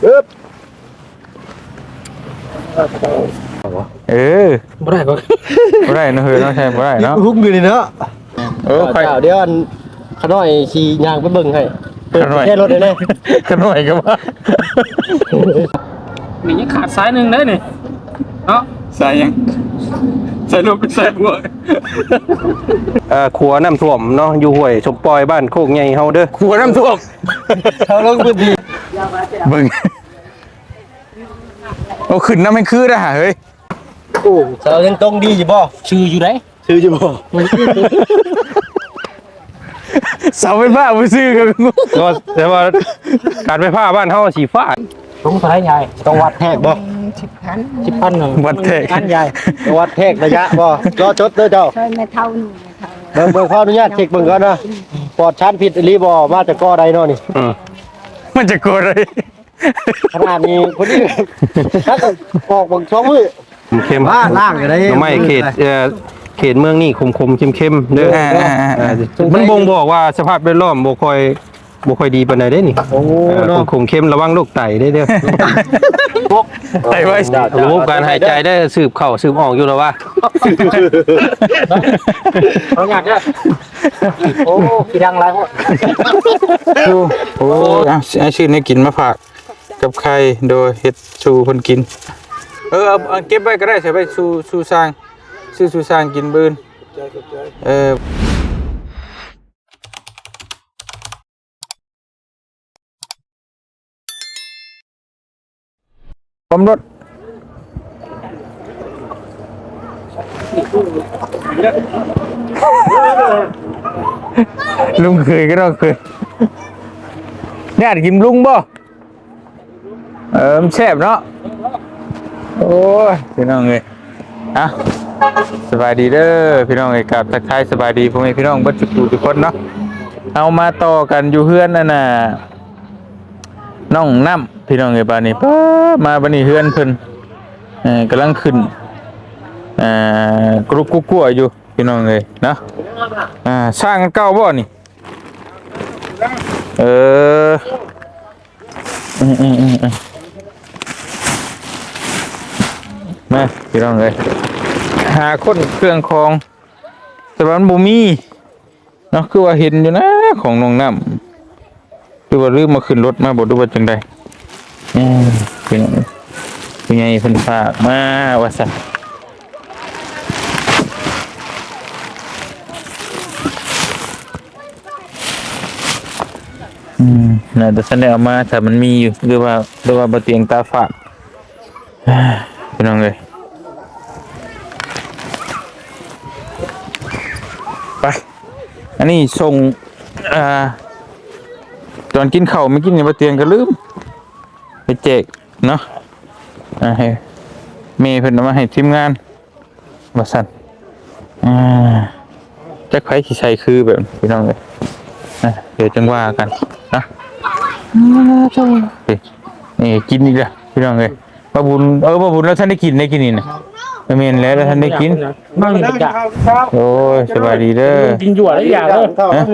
ເອີ ບໍ່ໄດ້ບໍ່? ບໍ່ໄດ້ເນາະເຮີຍເນາະ ໃຊ່ບໍ່ໄດ້ເນາະ ຮຸກຢູ່ນີ້ເນາະ. ເອີ ຂ້ອຍ ດຽວອັນຂະນ້ອຍຊິຍ່າງໄປເບິ່ງໃຫ້ ເປີດແຄ່ລົດໃຫ້ແດ່ ຂະນ້ອຍກໍວ່າ ນີ້ຍັງຂາດສາຍໜຶ່ງເດ້ນີ້ເນາະ. ສາຍຫຍັງ? ສາຍລົມ ສາຍບົວ. ເອີ ຂົວນ້ຳຖ້ວມເນາະ ຢູ່ຫ້ວຍສົມປອຍ ບ້ານໂຄກໃຫຍ່ເຮົາເດີ ຂົວນ້ຳຖ້ວມ. ເຮົາລົງພື້ນທີ່ເບິ່ງ ໂອ້ ຂຶ້ນນ້ຳແມ່ນຄືເດ້ຫາເຮີຍ. ໂອ້ ເຮົາຍັງຕົງດີຢູ່ບໍ່? ຊື່ຢູ່ໃດ? ຊື່ຢູ່ບໍ່? ເສົາໄຟຟ້າບໍ່ຊື່ກັນ ກໍແຕ່ວ່າການໄຟຟ້າບ້ານເຮົາສີຟ້າ. ສູງເທົ່າໃດຍາຍ? ຕ້ອງວັດແທກບໍ່? ສິບພັນ ສິບພັນເນາະ ວັດແທກ ພັນຍາຍ ວັດແທກໄລຍະບໍ່? ລໍຈົດເດີເຈົ້າ ຊ່ອຍແມ່ເຖົ້ານີ້ ແມ່ເຖົ້າ ເບິ່ງ ເບິ່ງ ຂໍອະນຸຍາດເຊັກເບິ່ງກ່ອນເນາະ ປອດສານພິດອີ່ຫຼີບໍ່? ມາຈາກກໍໃດເນາະນີ້? ເອີ ມາຈາກກໍໃດ? ຂະໜາດນີ້ພໍດີ ຖ້າກໍອອກບັກສອງມື້ ເຄັມໆ ລ້າງກໍໄດ້ ໜໍ່ໄມ້ເຂດ ເອີ ເຂດເມືອງນີ້ຂົມໆ ເຄັມໆເດີ ເອີ ເອີ ເອີ ເອີ ມັນບົ່ງບອກວ່າສະພາບແວດລ້ອມບໍ່ຄ່ອຍ ບໍ່ຄ່ອຍດີປານໃດເດ້ນີ້. ໂອ້ ເອີ ເນາະ ຂົມໆ ເຄັມ ລະວັງໂລກໄຕເດ້ເດີ ໄຕໄວ ລະບົບການຫາຍໃຈໄດ້ ສືບເຂົ້າສືບອອກຢູ່ແລ້ວວ່າ ເອົາຍາກເດີ. ໂອ້ ຂີ້ດັງຫຼາຍໂພດ. ໂອ້ ເອົາ ເອົາຊື້ແນວກິນມາຝາກ ກັບໄຂ່ ໂດຍເຮັດສູ່ເພິ່ນກິນ. ເອີ ເອົາ ເອົາເກັບໄວ້ກໍໄດ້ ໃສ່ໄວ້ສູ່ ສູ່ຊ່າງ ຊື້ສູ່ຊ່າງກິນມື້ອື່ນ. ເອີ ຄວາມລົດ ລຸງເຂີຍກັບນ້ອງເຂີຍ ຍາດກິນລຸງບໍ່? ເອີ ມັນແຊບເນາະ. ໂອ້ຍ ພີ່ນ້ອງເອີຍ ເອົ້າ ສະບາຍດີເດີພີ່ນ້ອງເອີຍ ກາບທັກທາຍສະບາຍດີພໍ່ແມ່ພີ່ນ້ອງເບິດທຸກຜູ້ທຸກຄົນເນາະ. ເຮົາມາຕໍ່ກັນຢູ່ເຮືອນອັນນ່າ ນ້ອງນ້ຳ ພີ່ນ້ອງເອີຍ ບາດນີ້ ປາ ມາບາດນີ້ເຮືອນເພິ່ນ ເອີ ກຳລັງຂຶ້ນ ເອີ ກະລຸກກຸກກົວຢູ່ ພີ່ນ້ອງເອີຍເນາະ. ອ່າ ສ້າງອັນເກົ່າບໍ່ນີ້? ເອີ ອືມໆໆໆ ມາ ພີ່ນ້ອງເອີຍ ຫາຄົ້ນເຄື່ອງຂອງ ແຕ່ວ່າມັນບໍ່ມີເນາະ ຄືວ່າເຫັນຢູ່ນະ ຂອງນ້ອງນ້ຳ ຫຼືວ່າລືມມາຂຶ້ນລົດມາບໍ່ ຫຼືວ່າຈັ່ງໃດ? ເອີ ເປັນຫຍັງ ຜູ້ໃຫຍ່ເພິ່ນຝາກມາວ່າຊັ້ນ. ອືມ ໜ້າຈະທັນໄດ້ເອົາມາ ຖ້າມັນມີຢູ່ ຫຼືວ່າ ຫຼືວ່າບໍ່ຕຽງຕາຝາກ ພີ່ນ້ອງເອີຍ ໄປ ອັນນີ້ສົ່ງ ອ່າ ຕອນກິນເຂົ້າມື້ກີ້ນີ້ ບໍ່ຕຽງກໍລືມໄປແຈກເນາະ ອ່າ ໃຫ້ແມ່ເພິ່ນເອົາມາໃຫ້ທີມງານ ວ່າຊັ້ນ ອ່າ ຈັກໃຜຊິໃສ່ຄືແບບ ພີ່ນ້ອງເອີຍ ອ່າ ດຽວຈັ່ງວ່າກັນເນາະ. ອ່າ ໂທ້ ນີ້ ນີ້ກິນອີກແລ້ວ ພີ່ນ້ອງເອີຍ ປ້າບຸນ ເອີ ປ້າບຸນລາວທັນໄດ້ກິນໄດ໋ ກິນນີ້ນະ. ເອີ ແມ່ນແລ້ວ ລາວທັນໄດ້ກິນ. ໂອ້ຍ ສະບາຍດີເດີ. ກິນຢວດແລ້ວຢ່າເດີ ຮະ ກິ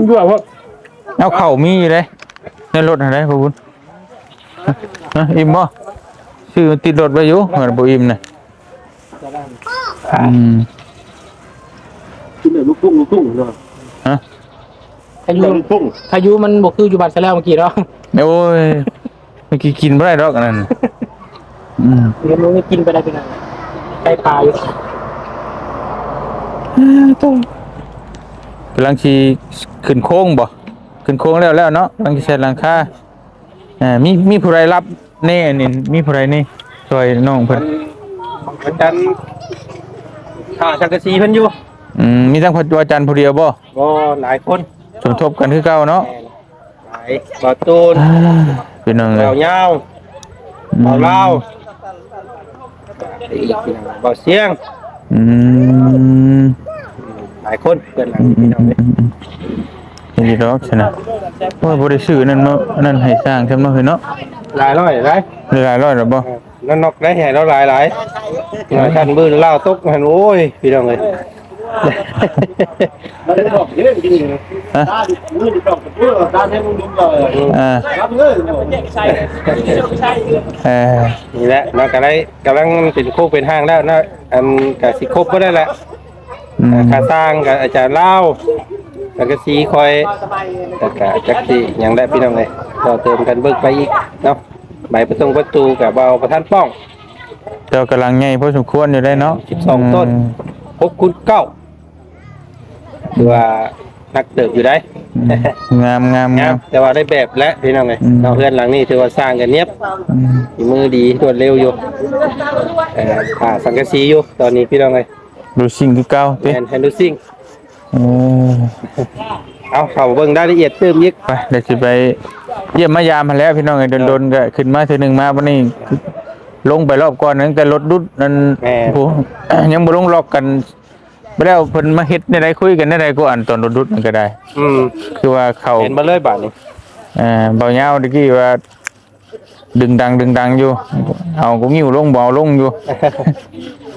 ນຢວດ ເອົາ ເຂົ້າມີຢູ່ເດ້ ໃນລົດຫັ້ນເດ້ ປ້າບຸນ. ຮະ ອີ່ມບໍ່? ຊື້ຕິດລົດໄວ້ຢູ່ ເອີ ບໍ່ອີ່ມນະ. ອືມ ກິນແບບລູກທຸ່ງ ລູກທຸ່ງເນາະ. ຮະ ພາຍຸ ພາຍຸມັນບໍ່ຄືຢູ່ບ້ານຊະແລ້ວເມື່ອກີ້ເນາະ. ໂອ້ຍ ເມື່ອກີ້ກິນບໍ່ໄດ້ດອກອັນນັ້ນ. ອືມ ມັນກິນໄປໄດ້ເປັນໄກ່ປ່າຢູ່. ກຳລັງຊິຂຶ້ນໂຄງບໍ່? ຂຶ້ນໂຄງແລ້ວ ແລ້ວເນາະ ກຳລັງຊິໃສ່ຫຼັງຄາ. ອ່າ ມີ ມີຜູ້ໃດຮັບແດ່ອັນນີ້ ມີຜູ້ໃດແດ່ຊ່ອຍນ້ອງເພິ່ນ? ອາຈານຖ້າສັງກະສີເພິ່ນຢູ່. ອືມ ມີທັງພະອາຈານຜູ້ດຽວບໍ່? ບໍ່ ຫຼາຍຄົນ ສົມທົບກັນຄືເກົ່າເນາະ. ແມ່ນ ຫຼາຍ ບ່າວຕູນ ອ່າ ພີ່ນ້ອງເອີຍ ບ່າວຍາວ ອືມ ບ່າວລາວ ບ່າວຊຽງ. ອືມ ຫຼາຍຄົນເພິ່ນ ອືມ ພີ່ນ້ອງເອີຍ ອືມ ອືມ ອືມ ເຫັນຢູ່ດອກຊັ້ນນະ. ໂອ້ຍ ບໍ່ໄດ້ຊື້ນັ້ນເນາະ ອັນນັ້ນໃຫ້ຊ່າງຊ້ຳເນາະ ເຮີ້ຍເນາະ. ຫຼາຍຮ້ອຍ ຫຼາຍ ຫຼາຍຮ້ອຍແລ້ວບໍ່? ເອີ ນັ້ນນອກໄດ້ໃຫ້ລາວຫຼາຍໆ ເອີ ຄັນມື້ລາວຕົກຫັ້ນ ໂອ້ຍ ພີ່ນ້ອງເອີຍ. ຮະ ອ່າ ເອີ ນີ້ແຫຼະເນາະ ກະໄດ້ ກຳລັງເປັນໂຄກເປັນຮ່າງແລ້ວເນາະ ອັນກະຊິຄົບເບິດແລ້ວແຫຼະ ອືມ ຄ່າສ້າງກະອາຈານລາວ ສັງກະສີຂ້ອຍ ແລ້ວກະຈັກຊິຫຍັງແຫຼະພີ່ນ້ອງເອີຍ ຕໍ່ເຕີມກັນເບິ່ງໄປອີກເນາະ ໃບປະຕົງປະຕູກະເບົາປະທານປ້ອງ ເຈົ້າກຳລັງໃຫຍ່ພໍສົມຄວນຢູ່ໄດ໋ເນາະ ສິບສອງ ອືມ ຕົ້ນ ຫົກຄູນເກົ້າ ຖືວ່າໜັກເຕີບຢູ່ໄດ໋ ອືມ ງາມໆໆ ງາມ ແຕ່ວ່າໄດ້ແບບແຫຼະພີ່ນ້ອງເອີຍ ອືມ ເນາະ ເຮືອນຫຼັງນີ້ຖືວ່າສ້າງກັນນຽບ ອືມ ຝີມືດີ ລວດເລັວຢູ່ ເອີ ຜ້າສັງກະສີຢູ່ຕອນນີ້ພີ່ນ້ອງເອີຍ ລູຊິງຄືເກົ່າຕິ ແມ່ນ ໃຫ້ລູຊິງ ເອີ ເອົາ ເຂົ້າເບິ່ງລາຍລະອຽດຕື່ມອີກ ໄປ ດຽວຊິໄປຢ້ຽມມາຢາມຫັ້ນແຫຼະພີ່ນ້ອງເອີຍ ດົນໆ ກໍຂຶ້ນມາເທື່ອໜຶ່ງ ມາບັດນີ້ລົງໄປລອບກ່ອນ ຕັ້ງແຕ່ລົດດຸດນັ້ນ ແມ່ນ ໂອ້ ຍັງບໍ່ລົງລັອກກັນ ບໍ່ແລ້ວເພິ່ນມາເຮັດແນວໃດ ຄຸຍກັນແນວໃດກໍ ອັນຕອນດຸດໆນັ້ນກໍໄດ້ ອືມ ຄືວ່າເຂົາ ເຫັນມາເລີຍບາດນີ້ ເອີ ເບົາຍາວຕະກີ້ວ່າດຶງດັງ ດຶງດັງຢູ່ ເອົາກໍງິ້ວລົງ ບໍ່ເອົາລົງຢູ່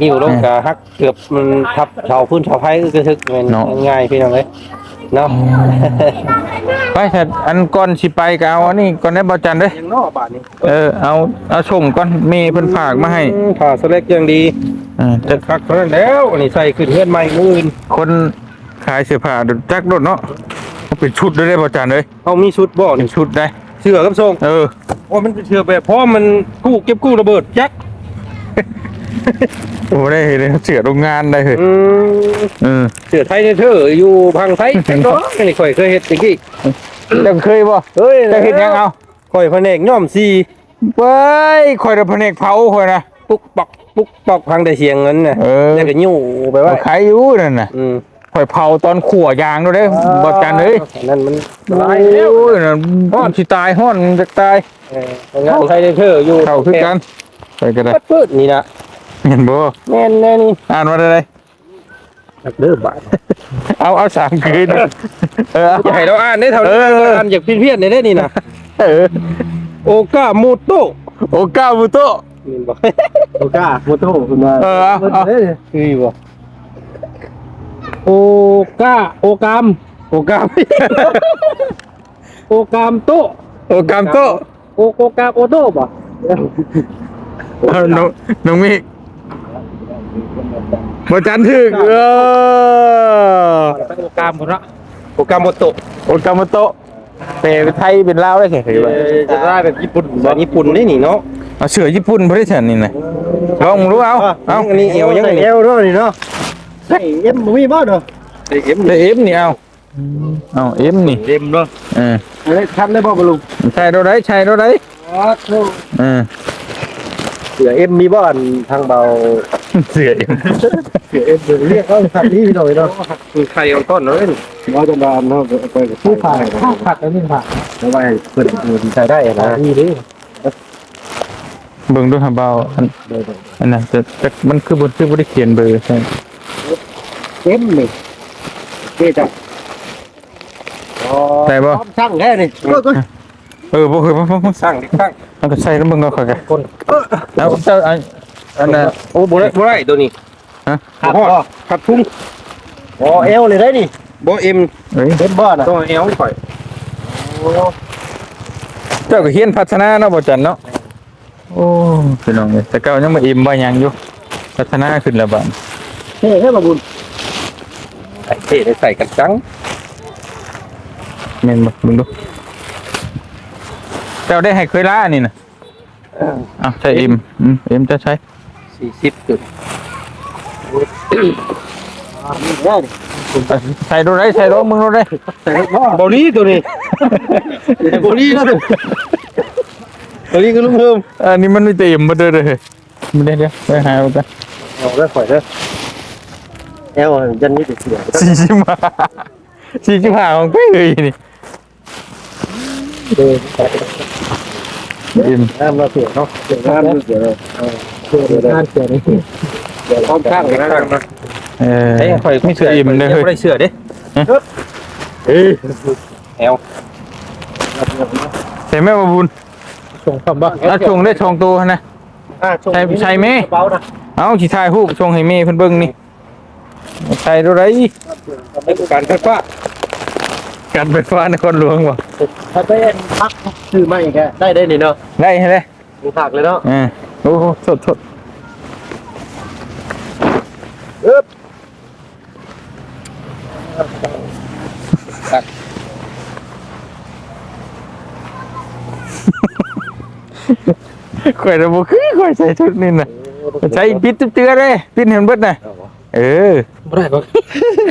ງິ້ວລົງ ເອີ ກໍຫັກເກືອບມັນທັບເສົາພື້ນເສົາໄຟ ອຶກກະທຶກ ແມ່ນ ເນາະ ງ່າຍພີ່ນ້ອງເອີຍເນາະ ອືມ ໄປ ຖ້າອັນກ່ອນຊິໄປກໍເອົາອັນນີ້ກ່ອນໄດ໋ ບໍ່ຈັນເດີ ຫຍັງເນາະບາດນີ້ ເອີ ເອົາ ເອົາສົ່ງກ່ອນ ແມ່ເພິ່ນຝາກມາໃຫ້ ອືມ ຜ້າສະແລັກຢ່າງດີ ເອີ ຈັກຄັກເທົ່ານັ້ນແລ້ວ ອັນນີ້ໃສ່ຂຶ້ນເຮືອນໃໝ່ມື້ອື່ນ ຄົນຂາຍເສື້ອຜ້າຈັກໂລດເນາະ ເປັນຊຸດເລີຍເດ້ ບໍ່ຈັນເອີຍ ເຮົາມີຊຸດບໍ່ ເປັນຊຸດໄດ໋ ເສື້ອກັບໂສ້ງ ເອີ ໂອ້ ມັນເປັນເສື້ອແບບພ້ອມ ມັນກູ້ ເກັບກູ້ລະເບີດ ຈັກ ໂອ້ ໄດ້ເຫັນເສື້ອໂຮງງານໄດ໋ເຮີ້ຍ ອືມ ເອີ ເສື້ອໄທເນເທີ ຢູ່ພັງໄທ ເນາະ ອັນນີ້ຂ້ອຍເຄີຍເຮັດຕະກີ້ ເຈົ້າເຄີຍບໍ່ ເຄີຍ ເຈົ້າເຮັດຫຍັງເອົາ ຂ້ອຍພະແນກຍ້ອມສີ ເວີຍ ຂ້ອຍນະພະແນກເຜົາ ຂ້ອຍນະ ປຸກປັກ ປຸກປັກ ພັງແຕ່ສຽງນັ້ນນະ ເອີ ແລ້ວກໍຍູ້ໄປໄວ້ ໄຄຢູ່ນັ້ນນະ ອືມ ຂ້ອຍເຜົາຕອນຂົ້ວຢາງໂລດເດ້ ອໍ ບໍ່ຈັນເອີຍ ອັນນັ້ນມັນຫຼາຍແລ້ວ ໂອ້ຍ ຮ້ອນຊິຕາຍ ຮ້ອນຈະຕາຍ ເອີ ງານໄທເນເທີຢູ່ ເຂົ້າຄືກັນ ຂ້ອຍກໍໄດ້ ເປີດນີ້ນະ ແມ່ນບໍ່ ແມ່ນແນ່ນີ້ ອ່ານວ່າໃດ ຈັກເດີບາດ ເອົາ ເອົາສາມຄືນ ເອີ ເອົາ ຢ່າໃຫ້ລາວອ່ານເດ້ ເທົ່ານີ້ ເອີ ອ່ານຢາກພຽນໆ ແດ່ນີ້ນະ ເອີ ໂອກາໂມໂຕະ ໂອກາໂມໂຕະ ແມ່ນບໍ່ ໂອກາໂມໂຕະ ເພິ່ນວ່າ ເອີ ເອົາ ເອົາ ຄືຢູ່ບໍ່ ໂອກາ ໂອກາມ ໂອກາມ ໂອກາມໂຕະ ໂອກາມໂຕະ ໂອ ໂອກາມໂອໂຕະບໍ່ ເອົາ ນ້ອງ ນ້ອງມິກ ບໍ່ຈັນຖືກ ເອີ ໂອກາມພຸ້ນເນາະ ໂອກາໂມໂຕະ ໂອກາໂມໂຕະ ແປເປັນໄທເປັນລາວໄດ້ ເອີ ຈະໄດ້ແບບຍີ່ປຸ່ນ ແບບຍີ່ປຸ່ນນີ້ນີ້ເນາະ ເອົາເສື້ອຍີ່ປຸ່ນບໍ່ໄດ້ຊັ້ນນີ້ນະ ລອງເບິ່ງດູ ເອົາ ເອົາ ອັນນີ້ແອວຍັງ ໃສ່ແອວເນາະນີ້ເນາະ ໃສ່ເອັມບໍ່ມີບໍ່ເນາະ ໃສ່ເອັມ ໃສ່ເອັມນີ້ ເອົາ ອືມ ເອົາ ເອັມນີ້ ເອັມເນາະ ເອີ ເອີ ທັນໄດ້ບໍ່ ບະລຸງ ໃສ່ໂຕໃດ ໃສ່ໂຕໃດ ອໍ ໂທ້ ເອີ ເສື້ອເອັມມີບໍ່ ອັນທາງເບົາ ເສື້ອເອັມ ເສື້ອເອັມ ລຽກເອົາຄັກນີ້ພີ່ນ້ອງເນາະ ໄຂ່ອ່ອນຕ້ອນເນາະ ບໍ່ຈະວ່າເນາະ ໄປ ຜູ້ຂາຍ ຂາດອັນນີ້ຂາດ ແຕ່ວ່າເພິ່ນ ເພິ່ນໃຊ້ໄດ້ນະ ນີ້ເດ້ ເບິ່ງດູຫາເບົາ ອັນ ໂດຍໆ ອັນນັ້ນ ແຕ່ ແຕ່ມັນຄືບໍ່ ຄືບໍ່ໄດ້ຂຽນເບີໃສ່ ເຕັມນີ້ ເດ້ຈ້ະ ອໍ ໄດ້ບໍ່ ພ້ອມຊ່າງແທ້ນີ້ ເອີ ບໍ່ເຄີຍ ບໍ່ ບໍ່ ບໍ່ ຊ່າງ ຊ່າງ ເອົາກໍໃສ່ລະເບິ່ງເອົາ ຂ້ອຍກໍ ເອົາ ເຈົ້າ ອັນ ອັນນ່ະ ໂອ້ ບໍ່ໄດ້ ບໍ່ໄດ້ໂຕນີ້ ຮະ ຄັດບໍ່ ຄັດທຸງ ອໍ ແອວນີ້ໄດ້ນີ້ ບໍ່ ເອັມ ເອີຍ ເອັມບໍ່ນະ ຕ້ອງແອວຂ້ອຍ ໂອ້ ເຈົ້າກໍຮຽນພັດທະນາເນາະ ບໍ່ຈັນເນາະ ໂອ້ ພີ່ນ້ອງເອີຍ ແຕ່ເກົ່າຍັງບໍ່ເອັມບໍ່ຫຍັງຢູ່ ພັດທະນາຂຶ້ນແລ້ວບາດ ເທ່ແທ້ບໍ່ບຸນ ເທ່ໄດ້ໃສ່ກັນຈັງ ແມ່ນບໍ່ ເບິ່ງດູ ເຈົ້າໄດ້ໃຫ້ເຄີຍລາອັນນີ້ນະ ເອົາໃສ່ເອັມ ອືມ ເອັມຈະໃສ່ ສີ່ສິບຈຸດ ໃສ່ໂຕໃດ ໃສ່ໂຕ ມຶງໂຕໃດ ໃສ່ໂຕ ບໍ່ລີໂຕນີ້ ບໍ່ລີເນາະ ບໍ່ລີຄືລຸງເຮີມ ອັນນີ້ມັນມີແຕ່ເອັມໝົດເດີ ເດີ ເດີ ໄປຫາເອົາກັນ ເອົາເດີ ຂ້ອຍເດີ ແອວຍັນມີແຕ່ເສື້ອ ສີ່ສິບຫ້າ ສີ່ສິບຫ້າຂອງເປ້ເອີຍນີ້ ເອີ ເອັມ ງາມເນາະ ເສື້ອເນາະ ງາມເນາະ ເສື້ອເນາະ ເອີ ເສື້ອນີ້ ເສື້ອນີ້ ເສື້ອຂ້ອງຂ້າງນະ ເອີ ເອີ ຂ້ອຍມີເສື້ອເອັມເດ້ ຂ້ອຍບໍ່ໄດ້ເສື້ອເດ້ ຮະ ເອີ ແອວ ໃສ່ແມ່ບໍ່ບຸນ ສົ່ງພ້ອມບໍ່ ອ່ະ ສົ່ງໄດ້ສອງໂຕຫັ້ນນະ ອ່າ ສົ່ງໃສ່ ໃສ່ແມ່ ເອົາ ຊິຖ່າຍຮູບສົ່ງໃຫ້ແມ່ເພິ່ນເບິ່ງນີ້ ໃສ່ໂຕໃດ? ການໄຟຟ້າ ການໄຟຟ້ານະຄອນຫຼວງບໍ່? ຖ້າໄປອັນພັກຊື້ໃໝ່ກໍໄດ້ເດ້ນີ້ເນາະ ໄດ້ຫັ້ນແຫຼະ ມັນຄັກເລີຍເນາະ ເອີ ໂອ້ ໂທດໆ ອຶບ ຂ້ອຍລະບໍ່ຄື ຂ້ອຍໃສ່ຊຸດນີ້ນະ ໃສ່ປິດທຸກເທື່ອເດ້ ປິດໃຫ້ມັນເບິດນະ ເອີ ບໍ່ໄດ້ບໍ່?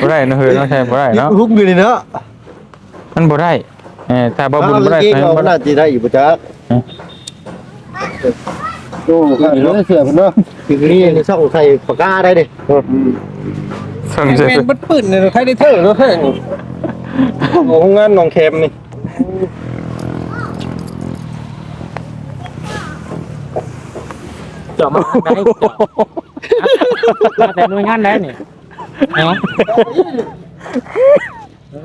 ບໍ່ໄດ້ເນາະ ເຮີຍເນາະ ໃສ່ບໍ່ໄດ້ເນາະ ຮຸກຢູ່ນີ້ເນາະ ມັນບໍ່ໄດ້ ເອີ ຖ້າບໍ່ບຸນບໍ່ໄດ້ ເອົາກາງເກງອອກ ມັນໜ້າຊິໄດ້ຢູ່ບໍ່ຈັກ ເອີ ໂອ້ ຂາດເລີຍເສື້ອເພິ່ນເນາະ ຄືນີ້ຊ່ອງໃສ່ປາກກາໄດ້ເດ້ ອືມ ຊ່ອງໃສ່ ແມ່ນເບິດປືນເລີຍ ໃຜໄດ້ເທີເນາະ ໂຮງງານໜອງແຄມນີ້ ເຈົ້າມາທາງໃດ ເຈົ້າ ມາແຕ່ໜ່ວຍງານໃດນີ້ ເນາະ?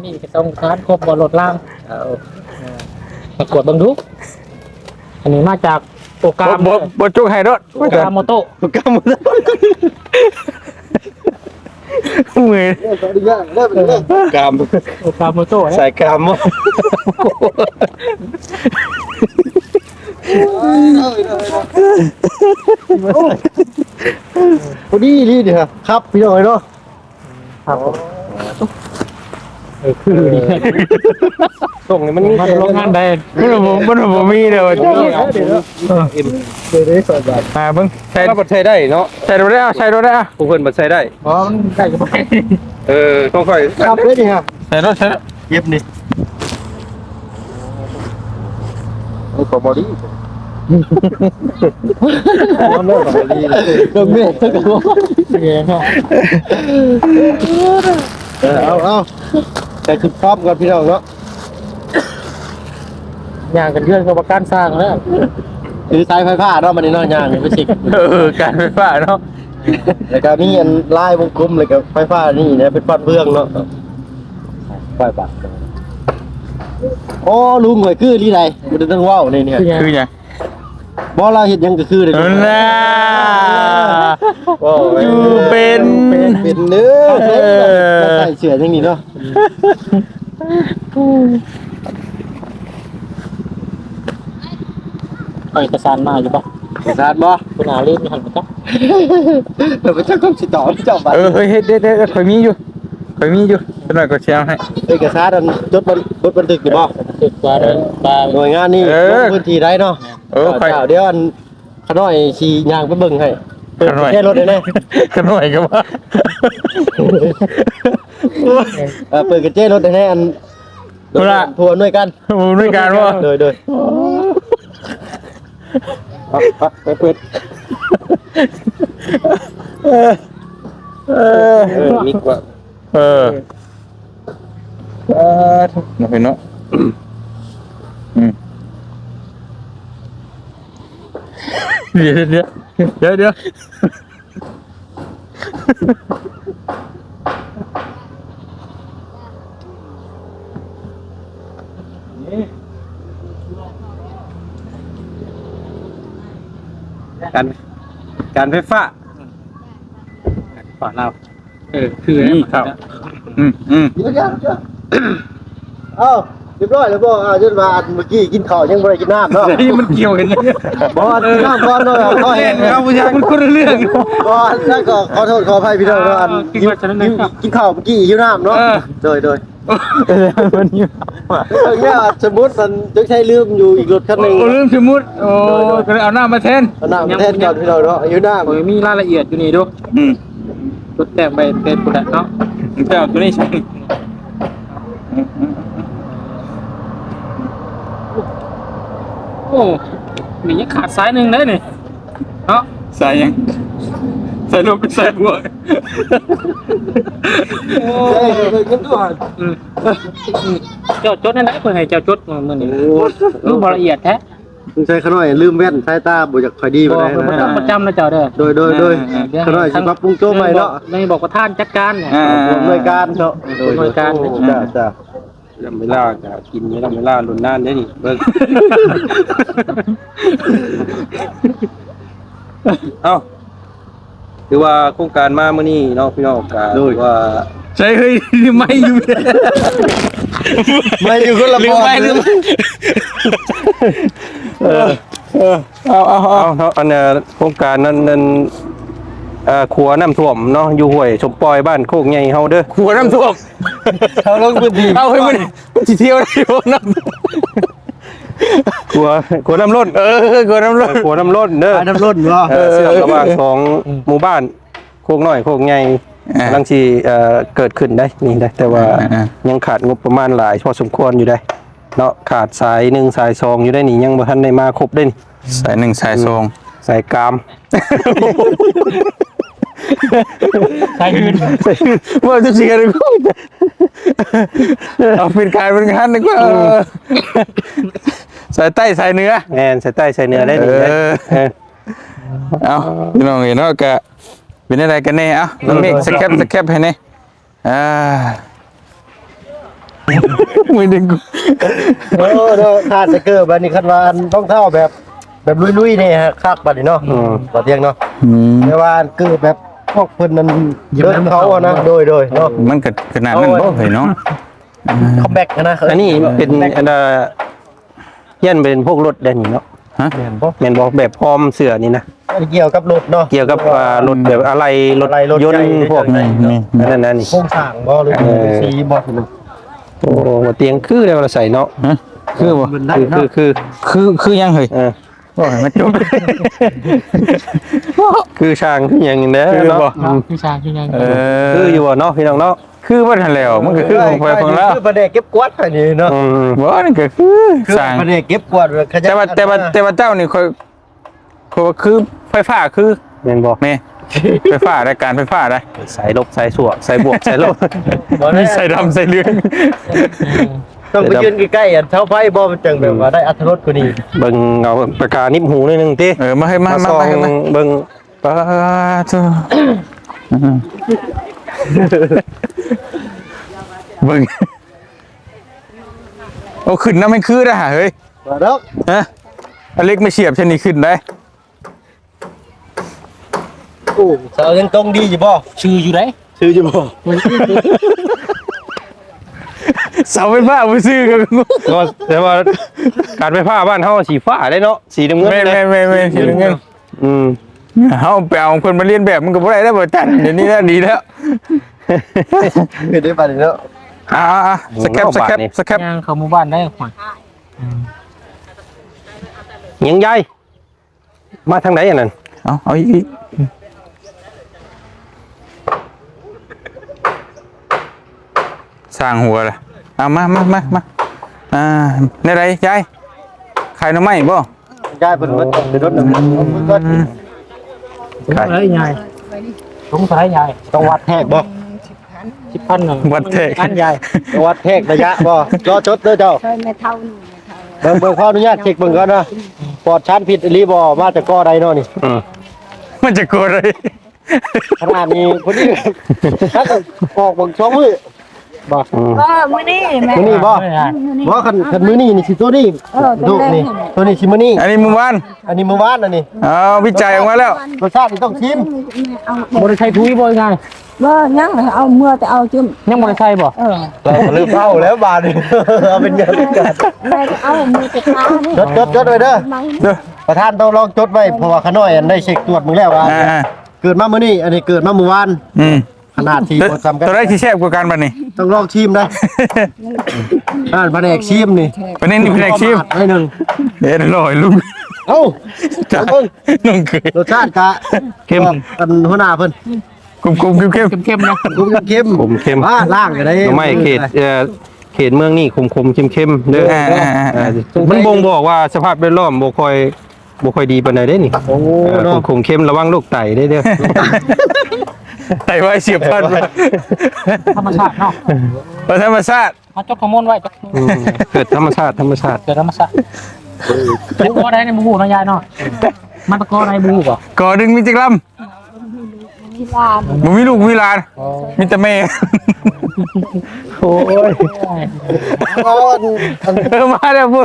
ນີ້ກໍຕ້ອງການຄົບບໍ່ລົດລາງ ເອົາ ເອີ ມາກວດເບິ່ງດູ ອັນນີ້ມາຈາກໂອກາ ບໍ່ ບໍ່ ບໍ່ຈຸກໃຫ້ໂລດ ໂອກາໂມໂຕ ໂອກາໂມໂຕ ເມື່ອຍ ກາມ ໂອກາໂມໂຕ ສາຍກາມ ພໍດີລີເດ ຄັບ ພີ່ນ້ອງເອີຍເນາະ. ຄັບ ເອີ ຄືດີ ເອີ ສົ່ງນີ້ມັນມີ ມັນໂຮງງານໃດ ມັນບໍ່ ມັນບໍ່ມີເດ້ວ່າ ເອີ ເອີ ເອີ ເບິ່ງ ໃສ່ ລາວບໍ່ໃສ່ໄດ້ເນາະ ໃສ່ບໍ່ໄດ້ ເອົາ ໃສ່ບໍ່ໄດ້ ເອົາ ຜູ້ເພິ່ນບໍ່ໃສ່ໄດ້ ອໍ ມັນໃສ່ກໍບໍ່ໄດ້ ເອີ ຂອງຂ້ອຍ ຄັບເລີຍນີ້ຮະ ໃສ່ໂລດ ໃສ່ໂລດ ເກັບນີ້ ໂອ້ ຂອງບໍ່ດີ ເອີ ເອົາ ເອົາ ໃສ່ຊຸດພ້ອມກ່ອນພີ່ນ້ອງເນາະ ຍ່າງກັນເຮືອນກັບປະກັນສ້າງແລ້ວ ຖືສາຍໄຟຟ້າເນາະ ບັດນີ້ເນາະ ຍ່າງໄປຊິ ເອີ ການໄຟຟ້າເນາະ ແລ້ວກໍມີອັນລາຍວົງກົມ ແລ້ວກໍໄຟຟ້ານີ້ນະ ເປັນຟັນເຟືອງເນາະ ໄຟຟ້າ ໂອ້ ລຸງຂ້ອຍຄືລີໃດ ບໍ່ໄດ້ຕ້ອງເວົ້ານີ້ ຄືຫຍັງ? ບໍ່ ລາວເຮັດຫຍັງກໍຄືເດ້ ເອີ ນະ ເວົ້າ ຢູ່ເປັນ ເປັນເດີ ເອີ ໃສ່ເສື້ອຈັ່ງນີ້ເນາະ ເອົາເອກະສານມາຢູ່ບໍ່? ເອກະສານບໍ່? ຫົວໜ້າລືມຢູ່ຫັ້ນບໍ່ຈັກ ເອີ ບໍ່ຈັກຄຳຊິຕອບເຈົ້າບັດ ເອີ ເຮີ້ຍ ເຮັດ ເຮັດ ເຮັດ ຂ້ອຍມີຢູ່ ຂ້ອຍມີຢູ່ ຈັກໜ້ອຍຂ້ອຍຊິເອົາໃຫ້ ເອກະສານອັນຈົດບັນ ບົດບັນທຶກນີ້ບໍ່? ບັນທຶກວ່າ ເອີ ວ່າໜ່ວຍງານນີ້ ເອີ ລົງພື້ນທີ່ໄດ້ເນາະ ເອີ ຂ້ອຍ ເຈົ້າ ດຽວອັນ ຂ້ານ້ອຍຊິຍ່າງໄປເບິ່ງໃຫ້ ເປີດກະແຈລົດໃຫ້ແດ່ ຂ້ານ້ອຍກໍວ່າ ເອີ ເປີດກະແຈລົດໃຫ້ແດ່ ອັນ ຜູ້ອຳນວຍການ ຜູ້ອຳນວຍການບໍ່? ໂດຍ ໂດຍ ເອົາ ໄປ ໄປເປີດ ເອີ ເອີ ມີກວ່າ ເອີ ເອີ ເອີ ເນາະ ເນາະ ອືມ ດຽວ ດຽວ ດຽວ ດຽວ ການ ການໄຟຟ້າ ອືມ ການໄຟຟ້າລາວ ເອີ ຄື ອືມ ເຂົ້າ ອືມ ອືມ ດຽວ ດຽວ ດຽວ ເອົ້າ ຮຽບຮ້ອຍແລ້ວບໍ່? ອ່າ ຈົນວ່າອັນເມື່ອກີ້ກິນເຂົ້າຍັງບໍ່ໄດ້ກິນນ້ຳເນາະ ນີ້ມັນກ່ຽວກັນຍັງ? ບໍ່ ກິນນ້ຳກ່ອນເນາະ ເຂົ້າແຫ້ງແລ້ວ ມັນຄົນລະເລື່ອງ ບໍ່ ແລ້ວກໍຂໍໂທດຂໍອະໄພພີ່ນ້ອງເນາະ ອັນ ອ່າ ກິນ ກິນ ກິນເຂົ້າເມື່ອກີ້ຫິວນ້ຳເນາະ ເອີ ໂດຍ ໂດຍ ເອີ ມັນຢູ່ ເອີ ແລ້ວສົມມຸດອັນຈັກໃຊ້ລືມຢູ່ອີກລົດຄັນໜຶ່ງ ໂອ້ ລືມສົມມຸດ ໂອ້ ໂດຍ ໂດຍ ກໍເລີຍເອົານ້ຳມາແທນ ເອົານ້ຳມາແທນກ່ອນພີ່ນ້ອງເນາະ ຫິວນ້ຳ ໂອ້ຍ ມີລາຍລະອຽດຢູ່ນີ້ດູ ອືມ ຈົດແຕ້ມໄວ້ເປັນພຸ້ນແຫຼະເນາະ ເຈົ້າ ໂຕນີ້ໃສ່ ໂອ້ ນີ້ຍັງຂາດສາຍໜຶ່ງເດ້ນີ້ ເນາະ ສາຍຫຍັງ? ສາຍລົມ ສາຍບວກ ໂອ້ຍ ເງິນດ້ວຍ ອືມ ເຈົ້າຈົດແນວໃດ ເພິ່ນໃຫ້ເຈົ້າຈົດມື້ນີ້ ໂອ້ ຄືບໍ່ລະອຽດແທ້ ສົງໄສຂ້ານ້ອຍລືມແວ່ນ ສາຍຕາບໍ່ຢາກຄ່ອຍດີປານໃດນະ ບໍ່ ບໍ່ຈຳນະເຈົ້າເດີ ໂດຍ ໂດຍ ໂດຍ ອ່າ ຂ້ານ້ອຍຊິປັບປຸງໂຕໃໝ່ເນາະ ນີ້ບອກປະທານຈັດການ ອ່າ ຜູ້ອຳນວຍການເນາະ ຜູ້ອຳນວຍການ ໂອ້ ເຈົ້າ ເຈົ້າ ລຳເວລາກໍກິນຢູ່ ລຳເວລາດົນນານເດ້ນີ້ ເບິ່ງ ເອົ້າ ຖືວ່າໂຄງການມາມື້ນີ້ເນາະ ພີ່ນ້ອງ ກະ ໂດຍ ຖືວ່າ ໃຊ່ ເຮີ້ຍ ໄມ້ຢູ່ ໄມ້ຢູ່ຄົນລະບ່ອນ ລືມໄມ້ ລືມ ເອີ ເອີ ເອົາ ເອົາ ເອົາ ເອົາເນາະ ອັນ ເອີ ໂຄງການນັ້ນ ນັ້ນ ເອີ ຂົວນ້ຳຖ້ວມເນາະ ຢູ່ຫ້ວຍສົມປອຍ ບ້ານໂຄກໃຫຍ່ເຮົາເດີ ຂົວນ້ຳຖ້ວມ ເຮົາລົງພື້ນທີ່ ເອົາ ເຮີ້ຍ ມັນ ມັນຊິທ່ຽວໄດ້ບໍ່ນ້ຳ ຂົວ ຂົວນ້ຳລົ້ນ ເອີ ຂົວນ້ຳລົ້ນ ເອີ ຂົວນ້ຳລົ້ນເດີ ຂົວນ້ຳລົ້ນເນາະ ເອີ ເຊື່ອມລະຫວ່າງສອງ ອືມ ໝູ່ບ້ານ ໂຄກນ້ອຍໂຄກໃຫຍ່ ອ່າ ກຳລັງຊິ ເອີ ເກີດຂຶ້ນໄດ໋ນີ້ໄດ໋ ແຕ່ວ່າ ອ່າໆ ຍັງຂາດງົບປະມານຫຼາຍພໍສົມຄວນຢູ່ໄດ໋ເນາະ ຂາດສາຍໜຶ່ງສາຍສອງຢູ່ໄດ໋ນີ້ ຍັງບໍ່ທັນໄດ້ມາຄົບເດ້ນີ້ ສາຍໜຶ່ງສາຍສອງ ອືມ ສາຍກາມ ສາຍອື່ນ ສາຍອື່ນ ເວົ້າຈັກຊິກັນ ເອົາເປັນການເປັນງານດີກວ່າ ອືມ ສາຍໃຕ້ສາຍເໜືອ ແມ່ນ ສາຍໃຕ້ສາຍເໜືອໄດ້ນີ້ ເອີ ເອີ ເອົາ ພີ່ນ້ອງເອີຍເນາະ ກະ ເປັນຈັ່ງໃດກັນແນ່? ເອົ້າ ນ້ອງເມກ ສະແຄບ ສະແຄບໃຫ້ແນ່ ອ່າ ມືດຶງ ໂອ້ ເນາະ ຂາດສະເກີບ ບາດນີ້ຄັນວ່າອັນ ລອງເທົ້າແບບ ແບບລຸຍໆ ນີ້ຄັກບາດນີ້ເນາະ ອືມ ບໍ່ຕຽງເນາະ ອືມ ແຕ່ວ່າອັນເກີບແບບພວກເພິ່ນນັ້ນ ເດີນເຂົາຫັ້ນນະ ໂດຍໆ ເນາະ ມັນກະຂະໜາດນັ້ນບໍ່ເຮີ້ຍເນາະ ຄອມແບັກຫັ້ນນະ ອັນນີ້ເປັນອັນ ຮຽນເປັນພວກລົດໄດ໋ນີ້ເນາະ ຮະ ແມ່ນບໍ່ ແມ່ນບໍ່ ແບບພ້ອມເສື້ອນີ້ນະ ອັນກ່ຽວກັບລົດເນາະ ກ່ຽວກັບ ອ່າ ລົດແບບອາໄຫຼ່ລົດຍົນ ອາໄຫຼ່ລົດໃຫຍ່ ພວກ ແມ່ນໆ ອັນນັ້ນນະນີ້ ໂຄງສ້າງບໍ່ ຫຼື ເອີ ສີບໍ່ ໂອ້ ຕຽງຄືແລ້ວລະໃສ່ເນາະ ຮະ ຄືບໍ່ ຄື ຄື ຄື ຄື ຄືຫຍັງເຮີ້ຍ ເອີ ໂອ້ຍ ມັນຈົບ ຄືຊ່າງຄືຫຍັງແດ່ເນາະ ຄືບໍ່ ອືມ ຄືຊ່າງຄືຫຍັງ ເອີ ຄືຢູ່ບໍ່ເນາະ ພີ່ນ້ອງເນາະ ຄືເບິດຫັ້ນແຫຼ້ວ ມັນກະຄືຂອງໃຜຂອງລາວ ຄືພະແນກເກັບກວາດອັນນີ້ເນາະ ອືມ ບໍ່ ນີ້ກະຄື ຄືຊ່າງ ພະແນກເກັບກວາດ ແຕ່ວ່າ ແຕ່ວ່າ ແຕ່ວ່າເຈົ້ານີ້ ຂ້ອຍ ຂ້ອຍວ່າຄືໄຟຟ້າຄື ແມ່ນບໍ່ ແມ່ນ ໄຟຟ້າໄດ໋ ການໄຟຟ້າໄດ໋ ສາຍລົບສາຍຊົ່ວ ສາຍບວກສາຍລົບ ມີສາຍດຳສາຍເຫຼືອງ ຕ້ອງໄປຢືນໃກ້ໆ ອັນເສົາໄຟບໍ່ ມັນຈັ່ງແບບວ່າໄດ້ອັດຕະລົດກວ່ານີ້ ເບິ່ງເອົາປາກກາໜິບຫູໜ້ອຍໜຶ່ງຕິ ເອີ ມາເຮີ້ຍ ມາ ມາ ມາ ມາ ມາ ເບິ່ງ ປາໂທ ເບິ່ງ ໂອ້ ຂຶ້ນນຳແຮງຄືໄດ໋ຫາເຮີ້ຍ ມາດອກ ຮະ ເອົາເຫຼັກມາສຽບໃສ່ນີ້ຂຶ້ນໄດ໋ ໂອ້ ເສົາຍັງຕົງດີຢູ່ບໍ່? ຊື່ຢູ່ໃດ໋ ຊື່ຢູ່ບໍ່? ເສົາໄຟຟ້າບໍ່ຊື່ກັນ ກໍແຕ່ວ່າການໄຟຟ້າບ້ານເຮົາສີຟ້າເດ້ເນາະ ສີນ້ຳເງິນ ແມ່ນໆໆ ສີນ້ຳເງິນ ອືມ ເຮົາໄປເອົາເພິ່ນມາລຽນແບບ ມັນກໍບໍ່ໄດ້ແລ້ວ ບໍ່ຈັນ ດຽວນີ້ແຫຼະດີແລ້ວ ເຮັດໄດ້ປານນີ້ເນາະ ອ່າໆ ສະແຄບ ສະແຄບ ສະແຄບ ຍ່າງເຂົ້າໝູ່ບ້ານໄດ້ ອືມ ຍັງໃຫຍ່ ມາທາງໃດອັນນັ້ນ ເອົາ ເອົາອີກ ອີກ ສ້າງຫົວລະ ເອົາ ມາ ມາ ມາ ມາ ອ່າ ແນວໃດຍາຍ ຂາຍໜໍ່ໄມ້ບໍ່? ຍາຍເພິ່ນເບິດເປັນລົດ ອືມ ຂາຍ ເທົ່າໃດຍາຍ? ຖົງເທົ່າໃດຍາຍ? ຕ້ອງວັດແທກບໍ່? ສິບພັນ ສິບພັນ ວັດແທກ ພັນຍາຍ ວັດແທກໄລຍະບໍ່? ລໍຈົດເດີເຈົ້າ ຊ່ອຍແມ່ເຖົ້ານີ້ ແມ່ເຖົ້າ ເບິ່ງ ເບິ່ງ ຂໍອະນຸຍາດເຊັກເບິ່ງກ່ອນນະ ປອດສານພິດອີ່ຫຼີບໍ່? ມາຈາກກໍໃດເນາະນີ້? ອືມ ມາຈາກກໍໃດ? ຂະໜາດນີ້ພໍດີ ຖ້າອອກເບິ່ງສອງມື້ບໍ່? ອືມ ເອີ ມື້ນີ້ແມ່ນ ມື້ນີ້ບໍ່? ມື້ນີ້ ບໍ່ ຄັນ ຄັນມື້ນີ້ນີ້ຊິໂຕນີ້ ເອີ ໂຕນີ້ ໂຕນີ້ຊິມື້ນີ້ ອັນນີ້ມື້ວານ ອັນນີ້ມື້ວານ ອັນນີ້ ເອົາ ວິໄຈອອກມາແລ້ວ ລົດຊາດນີ້ຕ້ອງຊີມ ບໍ່ໄດ້ໃສ່ປຸ໋ຍບໍ່? ງ່າຍ ບໍ່ ຍັງ ເອົາເມືອແຕ່ເອົາຈຸ້ມ ຍັງບໍ່ໄດ້ໃສ່ບໍ່? ເອີ ເລີ່ມເອົາແລ້ວບາດນີ້ ເອົາເປັນຫຍັງ ແມ່ເອົາມືໄປທາ ຈົດ ຈົດ ຈົດໄວ້ເດີ ເດີ ປະທານຕ້ອງລອງຈົດໄວ້ ເພາະວ່າຂະນ້ອຍອັນໄດ້ເຊັກຕວດມື້ແລ້ວວ່າ ອ່າ ເກີດມາມື້ນີ້ ອັນນີ້ເກີດມາມື້ວານ ອືມ ຂະໜາດທີ່ບໍ່ສ່ຳກັນ ໂຕໃດຊິແຊບກວ່າກັນບັດນີ້? ຕ້ອງລອງຊີມໄດ໋ ອ່າ ພະແນກຊີມນີ້ ປະເດັນນີ້ພະແນກຊີມ ໜ້ອຍໜຶ່ງ ເອັດລອຍລຸງ ເອົ້າ ເບິ່ງ ນ້ອງເຄີຍ ລົດຊາດກະເຄັມ ອັນຫົວໜ້າເພິ່ນ ຂົມໆ ເຄັມໆ ເຄັມນະ ຂົມໆ ເຄັມ ຂົມເຄັມ ອ່າ ລ້າງກໍໄດ້ ໜໍ່ໄມ້ເຂດ ເອີ ເຂດເມືອງນີ້ຂົມໆ ເຄັມໆ ເດີ ອ່າໆໆ ເອີ ມັນບົ່ງບອກວ່າສະພາບແວດລ້ອມບໍ່ຄ່ອຍ ບໍ່ຄ່ອຍດີປານໃດເດ້ນີ້ ໂອ້ ເອີ ເນາະ ຂົມໆ ເຄັມ ລະວັງໂລກໄຕເດ້ເດີ ໄຕວາຍສຽບພັນ ທຳມະຊາດເນາະ ເອີ ທຳມະຊາດ ມາຈົກຂະໂມນໄວ້ ອືມ ເກີດທຳມະຊາດ ທຳມະຊາດ ເກີດທຳມະຊາດ ເປັນກໍໄດ້ນີ້ບໍ່ຮູ້ເນາະຍາຍເນາະ ມັນກໍໄດ້ບໍ່ຮູ້ບໍ່ ກໍດຶງມີຈັກລຳ? ມີຫຼານ ບໍ່ມີລູກມີຫຼານ ອໍ ມີແຕ່ແມ່ ໂອ້ຍ ເອີ ມາແລ້ວ ມ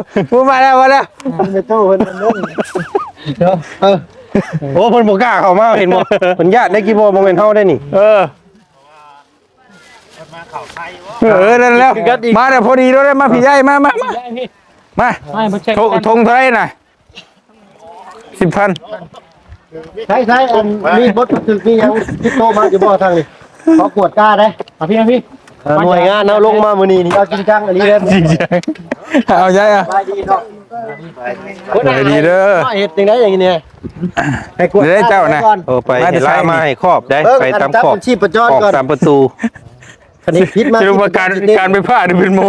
າແລ້ວ ມາແລ້ວ ແມ່ຕູ້ເພິ່ນເນາະ ເອີ ໂອ້ ເພິ່ນບໍ່ກ້າເຂົ້າມາ ເຫັນບໍ່? ເພິ່ນຢ້ານໄດ້ ກີ່ບໍ່ ບໍ່ແມ່ນເຮົາໄດ້ນີ້. ເອີ ເອີ ນັ້ນແຫຼະ ຄືກັນອີກ ມາແລ້ວ ພໍດີໂລດ ມາພີ່ໃຫຍ່ ມາ ມາ ມາ ມາ ຖົງເທົ່າໃດນະ? ສິບພັນ. ໃຊ້ ໃຊ້ ອັນມີບົດບັນທຶກມີຫຍັງຕິດໂຕມາຢູ່ບໍ່ທາງນີ້? ຂໍກວດກາໄດ້. ເອົາພີ່ ເອົາພີ່ ເອີ ໜ່ວຍງານເຮົາລົງມາມື້ນີ້ນີ້ ເອົາຈິງຈັງອີ່ຫຼີເດີ. ຈິງຈັງ ເອົາໃຫຍ່ ເອົາ. ສະບາຍດີເນາະ. ສະບາຍດີເດີ. ເຮັດຈັ່ງໃດຢ່າງນີ້? ໃຫ້ກວດກາເຈົ້ານະ. ໂອ້ ໄປ ມາແຕ່ໃສ ເຮັດລາມາໃຫ້ຄອບໄດ້. ໄປຕາມຄອກ ເບິ່ງອັນຈັບຊີບປະຈອນກ່ອນ ອອກຕາມປະຕູ. ຄັນເຮັດຜິດມາ ສະຫຼຸບວ່າການ ການໄຟຟ້ານີ້ເປັນໝໍ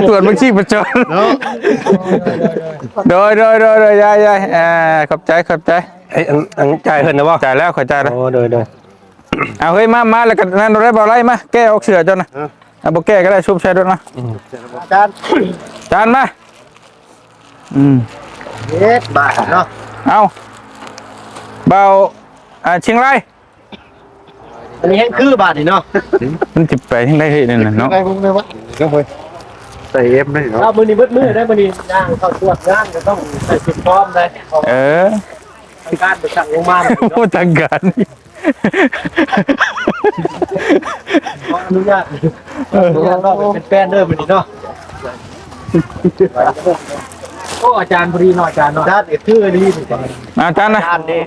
ກວດບັນຊີປະຈອນເນາະ. ໂດຍ ໂດຍ ໂດຍ ໂດຍ ຍາຍ ຍາຍ ອ່າ ຂອບໃຈ ຂອບໃຈ. ເອີ ອັນ ອັນຈ່າຍເພິ່ນນະບໍ່? ຈ່າຍແລ້ວ ຂ້ອຍຈ່າຍແລ້ວ. ໂອ້ ໂດຍ ໂດຍ. ເອົາ ເຮີ້ຍ ມາ ມາ ແລ້ວກໍນັ້ນໂລດ ເບົາໄລ່ ມາ ແກ້ອອກເສື້ອເຈົ້ານະ. ເອີ ເອົາ ບໍ່ແກ້ກໍໄດ້ ຊຸບໃສ່ໂລດນະ. ອືມ ອາຈານ ຈານມາ. ອືມ ເຮັດບາດເນາະ. ເອົາ ເບົາ ອ່າ ຊຽງລາຍ. ອັນນີ້ແຮ່ງຄືບາດນີ້ເນາະ. ມັນຊິໄປທາງໃດເຮີ້ຍ ນັ້ນນະເນາະ. ໄດ້ພຸ້ນໄດ້ວະ ໃສ່ເອັມໄດ້ເນາະ. ເອົາ ມື້ນີ້ເບິດມື້ໄດ້ ມື້ນີ້ຍ່າງເຂົ້າສວນງານກໍຕ້ອງໃສ່ຊຸດພ້ອມໄດ້. ເອີ ທາງການໄປສັ່ງໂຮງງານ. ໂອ້ ທາງການ ຂໍອະນຸຍາດ ເອີ ອະນຸຍາດເນາະ ເປັນແຟນເດີມື້ນີ້ເນາະ. ໂອ້ ອາຈານພໍດີເນາະ ອາຈານເນາະ. ອາຈານກໍຄືດີ ອາຈານນະ ອາຈານນີ້.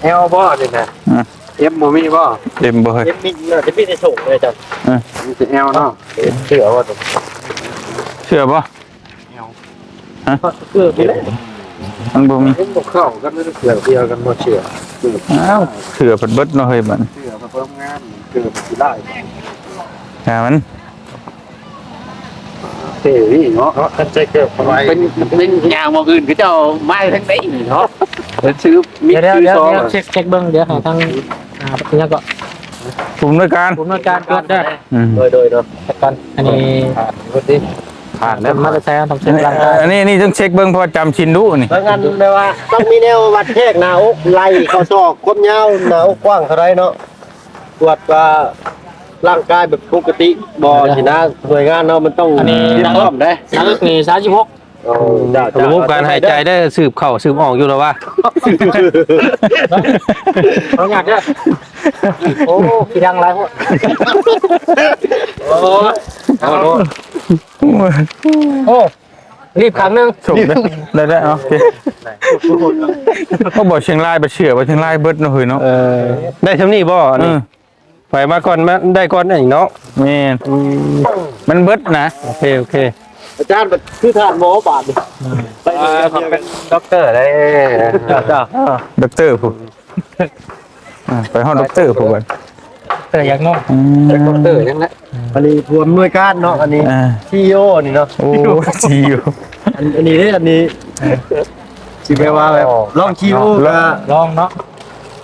ແອວບໍ່ນີ້ນະ? ອືມ ເອັມບໍ່ມີບໍ່? ເອັມບໍ່ເຮີ້ຍ? ເອັມມີ ໜ້າຈະມີແຕ່ໂຊກເລີຍອາຈານ. ເອີ ມີແຕ່ແອວເນາະ. ເອັມເສື້ອບໍ່? ເສື້ອບໍ່? ແອວ ຮະ? ເສື້ອບໍ່ໄດ້ ມັນບໍ່ມີ ມັນບໍ່ເຂົ້າກັນ ເສື້ອດຽວກັນບໍ່ເຊື່ອ. ອ້າວ ເສື້ອເພິ່ນເບິດເນາະເຮີ້ຍ ບັດ ເສື້ອເພິ່ນງາມ ເກີບຊິໄດ້ ຫາມັນ. ເທ່ນີ້ເນາະ ເນາະ ຄັນໃສ່ເກີບເຂົ້າໄປ ເປັນ ເປັນຍ່າງໝ່ອງອື່ນ ເຂົາເຈົ້າມາທາງໃດນີ້ເນາະ. ເປັນຊື່ ມີ ດຽວ ຊື່ຊອງ ດຽວ ເຊັກ ເຊັກເບິ່ງ ດຽວໃຫ້ທາງ ອ່າ ຫຍັງເກາະ ຜູ້ອຳນວຍການ ຜູ້ອຳນວຍການກວດເດີ. ອືມ ໂດຍ ໂດຍ ໂດຍ ກ່ອນ ອັນນີ້ ຜ່ານ ຜ່ານແລ້ວ ມາແຕ່ໃສ ຕ້ອງເຊັກຮ່າງກາຍ. ອັນນີ້ ນີ້ຕ້ອງເຊັກເບິ່ງ ເພາະວ່າຈຳສິນດຸນີ້. ເບິ່ງອັນແບບວ່າຕ້ອງມີແນວວັດແທກໜ້າອົກ ໄລ່ ຂໍ້ສອກ ຄວາມຍາວໜ້າອົກກວ້າງເທົ່າໃດເນາະ. ກວດວ່າຮ່າງກາຍແບບປົກກະຕິບໍ່ ຊິນະ. ໜ່ວຍງານເຮົາມັນຕ້ອງ ອັນນີ້ ຕຽມພ້ອມເດ້. ໜ້າອົກນີ້ສາມສິບຫົກ. ໂອ້ ລະບົບການຫາຍໃຈໄດ້ ສືບເຂົ້າສືບອອກຢູ່ລະວ່າ. ເອົາຍາກເດີ. ໂອ້ ຂີ້ດັງຫຼາຍໂພດ. ໂອ້ ໂອ້ ລີບຂ້າງໜຶ່ງ ສົມເດ້. ໄດ້ ໄດ້ ເອົາ ໂອເຄ. ເຂົາບອກຊຽງລາຍ ບໍ່ເຊື່ອວ່າຊຽງລາຍເບິດເນາະເຮີ້ຍເນາະ. ເອີ ໄດ້ຊ່ຳນີ້ບໍ່? ເອີ ໄປມາກ່ອນ ມາໄດ້ກ່ອນນີ້ເນາະ. ແມ່ນ ອືມ ມັນເບິດນະ. ໂອເຄ ໂອເຄ. ອາຈານຄືທ່ານໝໍບາດນີ້ ໄປເປັນດັອກເຕີໄດ້. ດັອກເຕີພຸ້ນ ອ່າ ໄປຮອດດັອກເຕີພຸ້ນ. ເຕີຢາກເນາະ. ອືມ ດັອກເຕີຍັງແຫຼະ. ອັນນີ້ຜູ້ອຳນວຍການເນາະ ອັນນີ້ ອ່າ ຊີອີໂອນີ້ເນາະ. ໂອ້ ຊີອີໂອ. ອັນ ອັນນີ້ເດ້ ອັນນີ້ ຊິແປວ່າແບບ ອໍ ລອງຊີອີໂອ ລອງ ກໍລອງເນາະ.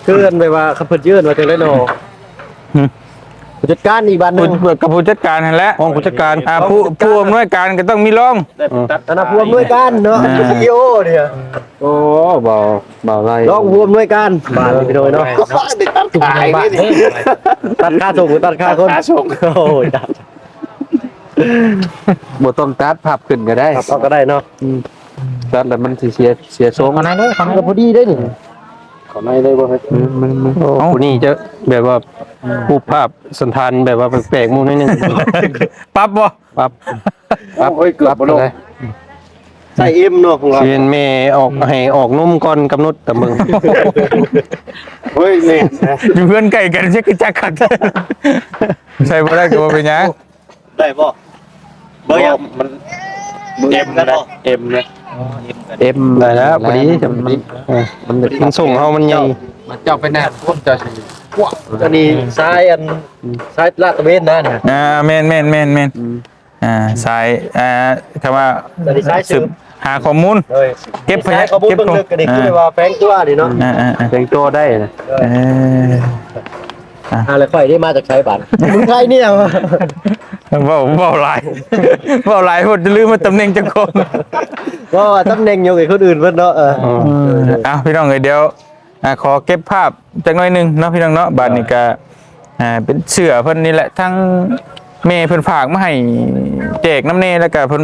ຄືອັນແບບວ່າ ຄັນເພິ່ນຊິເອີ້ນວ່າຈັ່ງໃດເນາະ? ຫືມ ຜູ້ຈັດການອີກບາດໜຶ່ງ ຜູ້ ກັບຜູ້ຈັດການຫັ້ນແຫຼະ ຮອງຜູ້ຈັດການ. ອ່າ ຜູ້ ຜູ້ອຳນວຍການກໍຕ້ອງມີຮອງ ອັນນັ້ນຜູ້ອຳນວຍການເນາະ. ອ່າ ຊີອີໂອນີ້. ໂອ້ ເບົາ ເບົາໄລ່ ຮອງຜູ້ອຳນວຍການ ບາດນີ້ພີ່ນ້ອງເນາະ. ຕັດຂາສົ່ງ ຕັດຂາຄົນ ຕັດຂາສົ່ງ. ໂອ້ຍ ຕັດ ບໍ່ຕ້ອງຕັດ ພັບຂຶ້ນກໍໄດ້ ພັບເອົາກໍໄດ້ເນາະ. ອືມ ຕັດແລ້ວມັນຊິເສຍ ເສຍຊົງ. ເຂົ້າໃນເດີ ເຂົ້າໃນ ກໍພໍດີເດ້ນີ້. ເຂົ້າໃນໄດ້ບໍ່? ເອີ ມັນ ມັນ ໂອ້ ຜູ້ນີ້ຈະແບບວ່າ ອືມ ຮູບພາບສັນຖານແບບວ່າແປກໆ ໝູ່ໜ້ອຍໜຶ່ງ. ປັບບໍ່? ປັບ ປັບ. ໂອ້ຍ ເກືອບບໍ່ລົງ. ໃສ່ເອັມເນາະ ຂອງເຮົາ ຊິເຫັນແມ່ອອກ ອືມ ໃຫ້ອອກນົມກ່ອນກຳນົດຕາເບິ່ງ. ໂອ້ຍ ແມ່ນນະ ຢູ່ເຮືອນໃກ້ກັນ ຈັກຄືຈັກຄັກ. ໃສ່ບໍ່ໄດ້ກໍບໍ່ເປັນຫຍັງ. ໄດ້ບໍ່? ເບີຫຍັງ? ມັນ ເອັມ ໄດ້ບໍ່? ເອັມນະ ອໍ ເອັມ ເອັມໄດ້ແລ້ວ ພໍດີ ມັນ ມັນ ເອີ ມັນ ມັນສົ່ງເຮົາມັນໃຫຍ່. ເຈົ້າ ເຈົ້າໄປແນມຄົນເຈົ້າຊິ ອັນນີ້ສາຍ ອັນ ອືມ ສາຍລາດຕະເວນນະນີ້. ອ່າ ແມ່ນໆໆໆ ອືມ ອ່າ ສາຍ ອ່າ ຄຳວ່າ ອັນນີ້ສາຍສືບ ສືບຫາຂໍ້ມູນ ໂດຍ ເກັບພະຍາ ສາຍຂໍ້ມູນເບື້ອງເລິກ ເກັບຂໍ້ ອັນນີ້ຄືວ່າແຝງຕົວນີ້ເນາະ. ອ່າໆໆ ແຝງຕົວໄດ້ນະ. ເອີ ອ່າ ອ່າ ແລ້ວຂ້ອຍໄດ້ມາຈາກໃສບາດ? ເມືອງໄທນີ້. ເວົ້າ ເວົ້າຫຼາຍ ເວົ້າຫຼາຍໂພດ ຈະລືມວ່າຕຳແໜ່ງເຈົ້າຂອງ. ເວົ້າວ່າຕຳແໜ່ງຍົກໃຫ້ຄົນອື່ນເບິດເນາະ. ເອີ ເອີ ເອີ ເອົາ ພີ່ນ້ອງເອີຍ ດຽວ ອ່າ ຂໍເກັບພາບຈັກໜ້ອຍໜຶ່ງເນາະ ພີ່ນ້ອງເນາະ. ບາດນີ້ກະ ອ່າ ເປັນເສື້ອເພິ່ນນີ້ແຫຼະ ທັງ ແມ່ເພິ່ນຝາກມາໃຫ້ແຈກນຳແດ່ ແລ້ວກະເພິ່ນ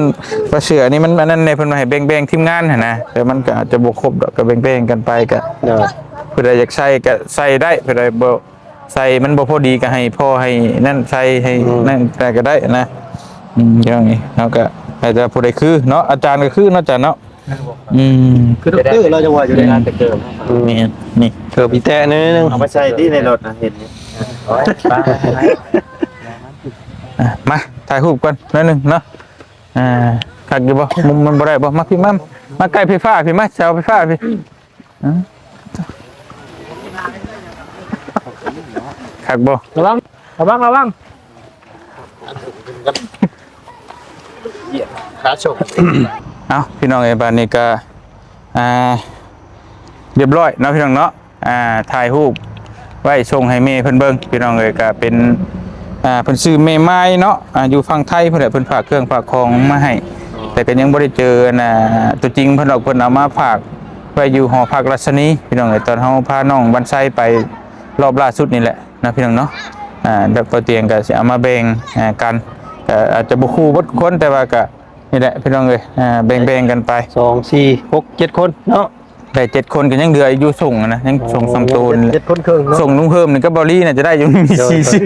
ວ່າເສື້ອນີ້ມັນອັນນັ້ນແດ່ ເພິ່ນວ່າໃຫ້ແບ່ງໆທີມງານຫັ້ນນະ ແຕ່ມັນກະອາດຈະບໍ່ຄົບດອກ ກະແບ່ງໆກັນໄປ ກະ ໂດຍ ຜູ້ໃດຢາກໃສ່ກະໃສ່ໄດ້ ຜູ້ໃດບໍ່ໃສ່ມັນບໍ່ພໍດີກະໃຫ້ພໍ່ໃຫ້ນັ້ນໃສ່ ໃຫ້ ອືມ ນັ້ນໃສ່ກະໄດ້ນະ ອືມ ຢ່າງນີ້ເຮົາກະ ແຕ່ຜູ້ໃດຄືເນາະ ອາຈານກະຄືເນາະ ອາຈານເນາະ ອືມ ຄືດອກເຕີເນາະ ຍັງວ່າຢູ່ໃນງານແຕ່ເກີບ ອືມ ແມ່ນ ນີ້ ເກີບອີແຕະໜ້ອຍໜຶ່ງ ເອົາໄປໃສ່ທີ່ໃນລົດນະ ເຫັນນີ້ ອ່ະ ມາຖ່າຍຮູບກ່ອນໜ້ອຍໜຶ່ງເນາະ ອ່າ ຄັກຢູ່ບໍ່? ມຸມມັນບໍ່ໄດ້ບໍ່? ມາພີ້ ມາ ມາໃກ້ໄຟຟ້າພີ້ ມາເສົາໄຟຟ້າພີ້ ອືມ ຄັກບໍ່? ລະວັງ ລະວັງ ລະວັງ ຂາສົກ ເອົາ ພີ່ນ້ອງເອີຍ ບາດນີ້ກະ ອ່າ ຮຽບຮ້ອຍເນາະ ພີ່ນ້ອງເນາະ ອ່າ ຖ່າຍຮູບໄວ້ສົ່ງໃຫ້ແມ່ເພິ່ນເບິ່ງ ພີ່ນ້ອງເອີຍ ກະເປັນ ອ່າ ເພິ່ນຊື່ແມ່ໝ້າຍເນາະ ອ່າ ຢູ່ຝັ່ງໄທພຸ້ນແຫຼະ ເພິ່ນຝາກເຄື່ອງຝາກຂອງມາໃຫ້ ແຕ່ກະຍັງບໍ່ໄດ້ເຈີ ອັນ ອ່າ ຕົວຈິງເພິ່ນດອກ ເພິ່ນເອົາມາຝາກໄວ້ຢູ່ຫໍພັກລາຊະນີ ພີ່ນ້ອງເອີຍ ຕອນເຮົາພານ້ອງວັນໄຊໄປ ລອບລ່າສຸດນີ້ແຫຼະເນາະ ພີ່ນ້ອງເນາະ ອ່າ ແລ້ວພໍ່ຕຽງກະຊິເອົາມາແບ່ງ ອ່າ ກັນ ກະອາດຈະບໍ່ຄູ່ເບິດທຸກຄົນ ແຕ່ວ່າກະນີ້ແຫຼະ ພີ່ນ້ອງເອີຍ ອ່າ ແບ່ງໆກັນໄປ ສອງ ສີ່ ຫົກ ເຈັດຄົນເນາະ ໄດ້ເຈັດຄົນ ກະຍັງເຫຼືອຢູ່ສົ່ງນະ ຍັງ ອໍ ສົ່ງສອງໂຕນີ້ແຫຼະ ເຈັດຄົນເຄິ່ງເນາະ ສົ່ງລຸງເພີ່ມນີ້ກັບເບົາລີນະ ຈະໄດ້ຢູ່ ສີ່ສິບ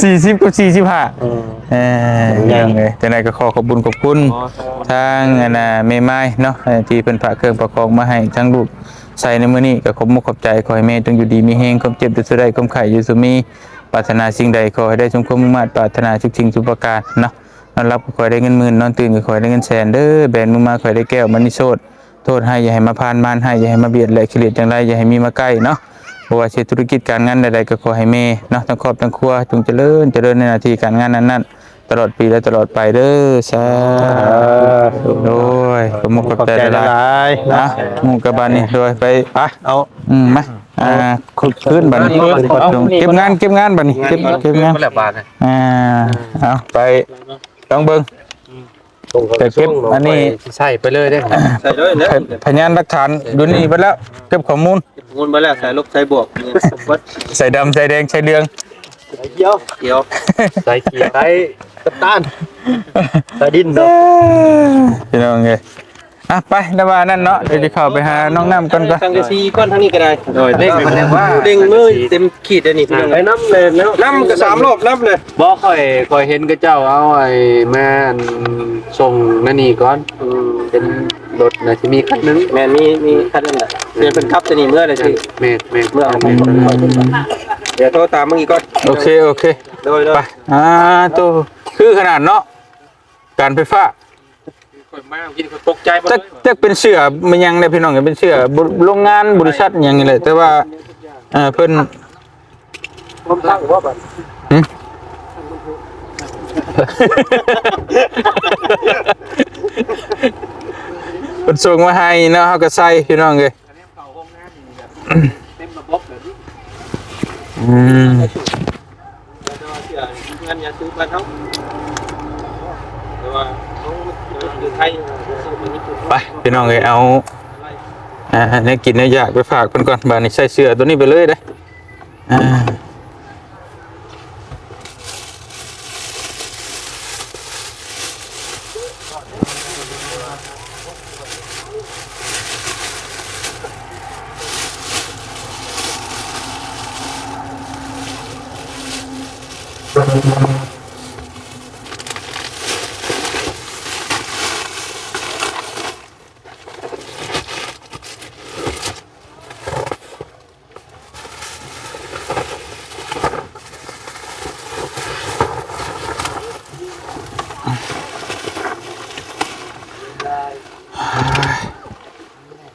ສີ່ສິບກັບສີ່ສິບຫ້າ ເອີ ພີ່ນ້ອງເອີຍ ຈັ່ງໃດກະຂໍຂອບບຸນຂອບຄຸນ ອໍ ທາງ ອັນ ແມ່ໝ້າຍເນາະ ທີ່ເພິ່ນຝາກເຄື່ອງຝາກຂອງມາໃຫ້ທາງລູກ ໃສ່ໃນມື້ນີ້ກະຂອບມຸກຂອບໃຈ ຂໍໃຫ້ແມ່ຈົ່ງຢູ່ດີມີແຮງ ຄວາມເຈັບຢ່າສູ່ໄດ້ ຄວາມໄຂ້ຢ່າສູ່ມີ ປາດຖະໜາສິ່ງໃດຂໍໃຫ້ໄດ້ສົມຄວາມມຸ່ງມາດ ປາດຖະໜາທຸກສິ່ງທຸກປະການເນາະ ນອນຫຼັບກະຂໍໃຫ້ໄດ້ເງິນໝື່ນ ນອນຕື່ນກະຂໍໃຫ້ໄດ້ເງິນແສນເດີ ແບນມືມາຂໍໃຫ້ໄດ້ແກ້ວມະນີໂຊດ ໂທດຮ້າຍຢ່າໃຫ້ມາຜ່ານ ມານຮ້າຍຢ່າໃຫ້ມາບຽດ ແລະກິເລດຈັ່ງໃດຢ່າໃຫ້ມີມາໃກ້ເນາະ ບໍ່ວ່າຊິເຮັດທຸລະກິດການງານໃດໆ ກະຂໍໃຫ້ແມ່ເນາະ ທັງຄອບທັງຄົວ ຈົ່ງຈະເລີນ ຈະເລີນໃນໜ້າທີ່ການງານນັ້ນໆ ຕະຫຼອດປີ ແລະ ຕະຫຼອດໄປເດີ ສາທຸ ໂດຍ ຂອບມຸກຂອບໃຈຫຼາຍໆ ນະ ມຸກກະບາດນີ້ ໂດຍ ໄປ ໄປ ເອົາ ອືມ ມາ ອ່າ ຄືນບາດນີ້ ເກັບງານ ເກັບງານບາດນີ້ ເກັບ ເກັບງານ ອ່າ ເອົາ ໄປ ລອງເບິ່ງ ແຕ່ເກັບອັນນີ້ ໃສ່ໄປເລີຍເດ້ ໃສ່ເລີຍ ພະຍານຫຼັກຖານຢູ່ນີ້ເບິດແລ້ວ ເກັບຂໍ້ມູນ ເກັບຂໍ້ມູນເບິດແລ້ວ ໃສ່ລົບໃສ່ບວກ ໃສ່ດຳໃສ່ແດງໃສ່ເຫຼືອງ ໃສ່ຂຽວ ຂຽວ ໃສ່ຂຽວ ໃສ່ນ້ຳຕານ ໃສ່ດິນເນາະ ພີ່ນ້ອງເອີຍ ອ່ະ ໄປ ແຕ່ວ່ານັ້ນເນາະ ດຽວຊິເຂົ້າໄປຫານ້ອງນ້ຳກ່ອນ ກ່ອນ ສັງກະສີກ່ອນ ທາງນີ້ກະໄດ້ ໂດຍ ເລັ່ງມັນແນ່ວ່າ ເລັ່ງເລີຍ ເຕັມຂີດເລີຍນີ້ ພີ່ນ້ອງ ໄປນຳເລີຍເນາະ ນຳກະສາມລອບນຳເລີຍ ບໍ່ ຂ້ອຍ ຂ້ອຍເຫັນເຂົາເຈົ້າເອົາໄອ້ ມາ ອັນ ສົ່ງມານີ້ກ່ອນ ອືມ ເປັນລົດນະ ຊິມີຄັນໜຶ່ງ ແມ່ນ ມີ ມີຄັນໜຶ່ງແຫຼະ ດຽວເພິ່ນຂັບໂຕນີ້ເມືອເລີຍ ແມ່ນ ແມ່ນ ເມືອເອົາ ດຽວໂທຕາມເບິ່ງອີກກ່ອນ ໂອເຄ ໂອເຄ ໂດຍ ໂດຍ ໄປ ອ່າ ໂຕ ຄືຂະໜາດເນາະ ການໄຟຟ້າ ຂ້ອຍມາກິນ ຂ້ອຍຕົກໃຈເບິດ ຈັກ ເລີຍ ຈັກເປັນເສື້ອແມ່ນຫຍັງເດ້ພີ່ນ້ອງ ເປັນເສື້ອໂຮງງານບໍລິສັດຫຍັງນີ້ແຫຼະ ແຕ່ວ່າ ເອີ ເພິ່ນ ຮຶ ເພິ່ນສົ່ງມາໃຫ້ເນາະ ເຮົາກະໃສ່ພີ່ນ້ອງເອີຍ ເຕັມລະບົບແບບນີ້ ອືມ ແຕ່ວ່າເສື້ອເຮືອນຢ່າຊື້ບ້ານເຮົາ ແຕ່ວ່າເຮົາຢູ່ໄທ ໄປ ພີ່ນ້ອງເອີຍ ເອົາ ອ່າ ແນວກິນແນວຢາກໄປຝາກເພິ່ນກ່ອນ ບາດນີ້ໃສ່ເສື້ອໂຕນີ້ໄປເລີຍເດ້ ອ່າ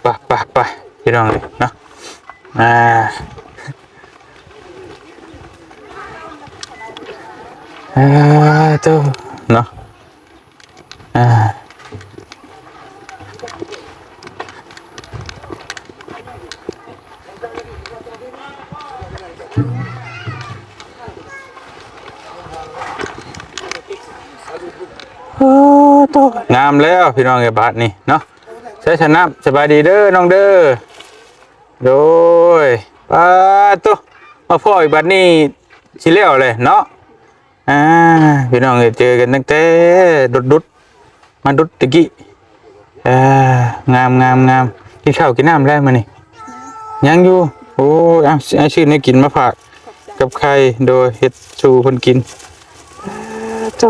ໄປ ໄປ ໄປ ພີ່ນ້ອງເອີຍເນາະ ອ່າ ອ່າ ໂຕ ເນາະ ອ່າ ໂອ້ໂຕ ງາມແລ້ວພີ່ນ້ອງເອີຍ ບາດນີ້ເນາະ ໃສ່ສະໜາມ ສະບາຍດີເດີນ້ອງເດີ ໂດຍ ປາໂຕ ມາພໍ້ອີກບາດນີ້ ຊິແລ້ວແຫຼະເນາະ ອ່າ ພີ່ນ້ອງເອີຍ ເຈີກັນຕັ້ງແຕ່ດຸດໆ ມາດຸດຕະກີ້. ອ່າ ງາມໆໆ ກິນເຂົ້າກິນນ້ຳແລ້ວມື້ນີ້? ຍັງຢູ່. ໂອ້ຍ ອ້າວ ອ້າຍຊື້ແນວກິນມາຝາກ ຂອບໃຈ ກັບໄຂ່ ໂດຍ ເຮັດສູ່ເພິ່ນກິນ. ໂອ້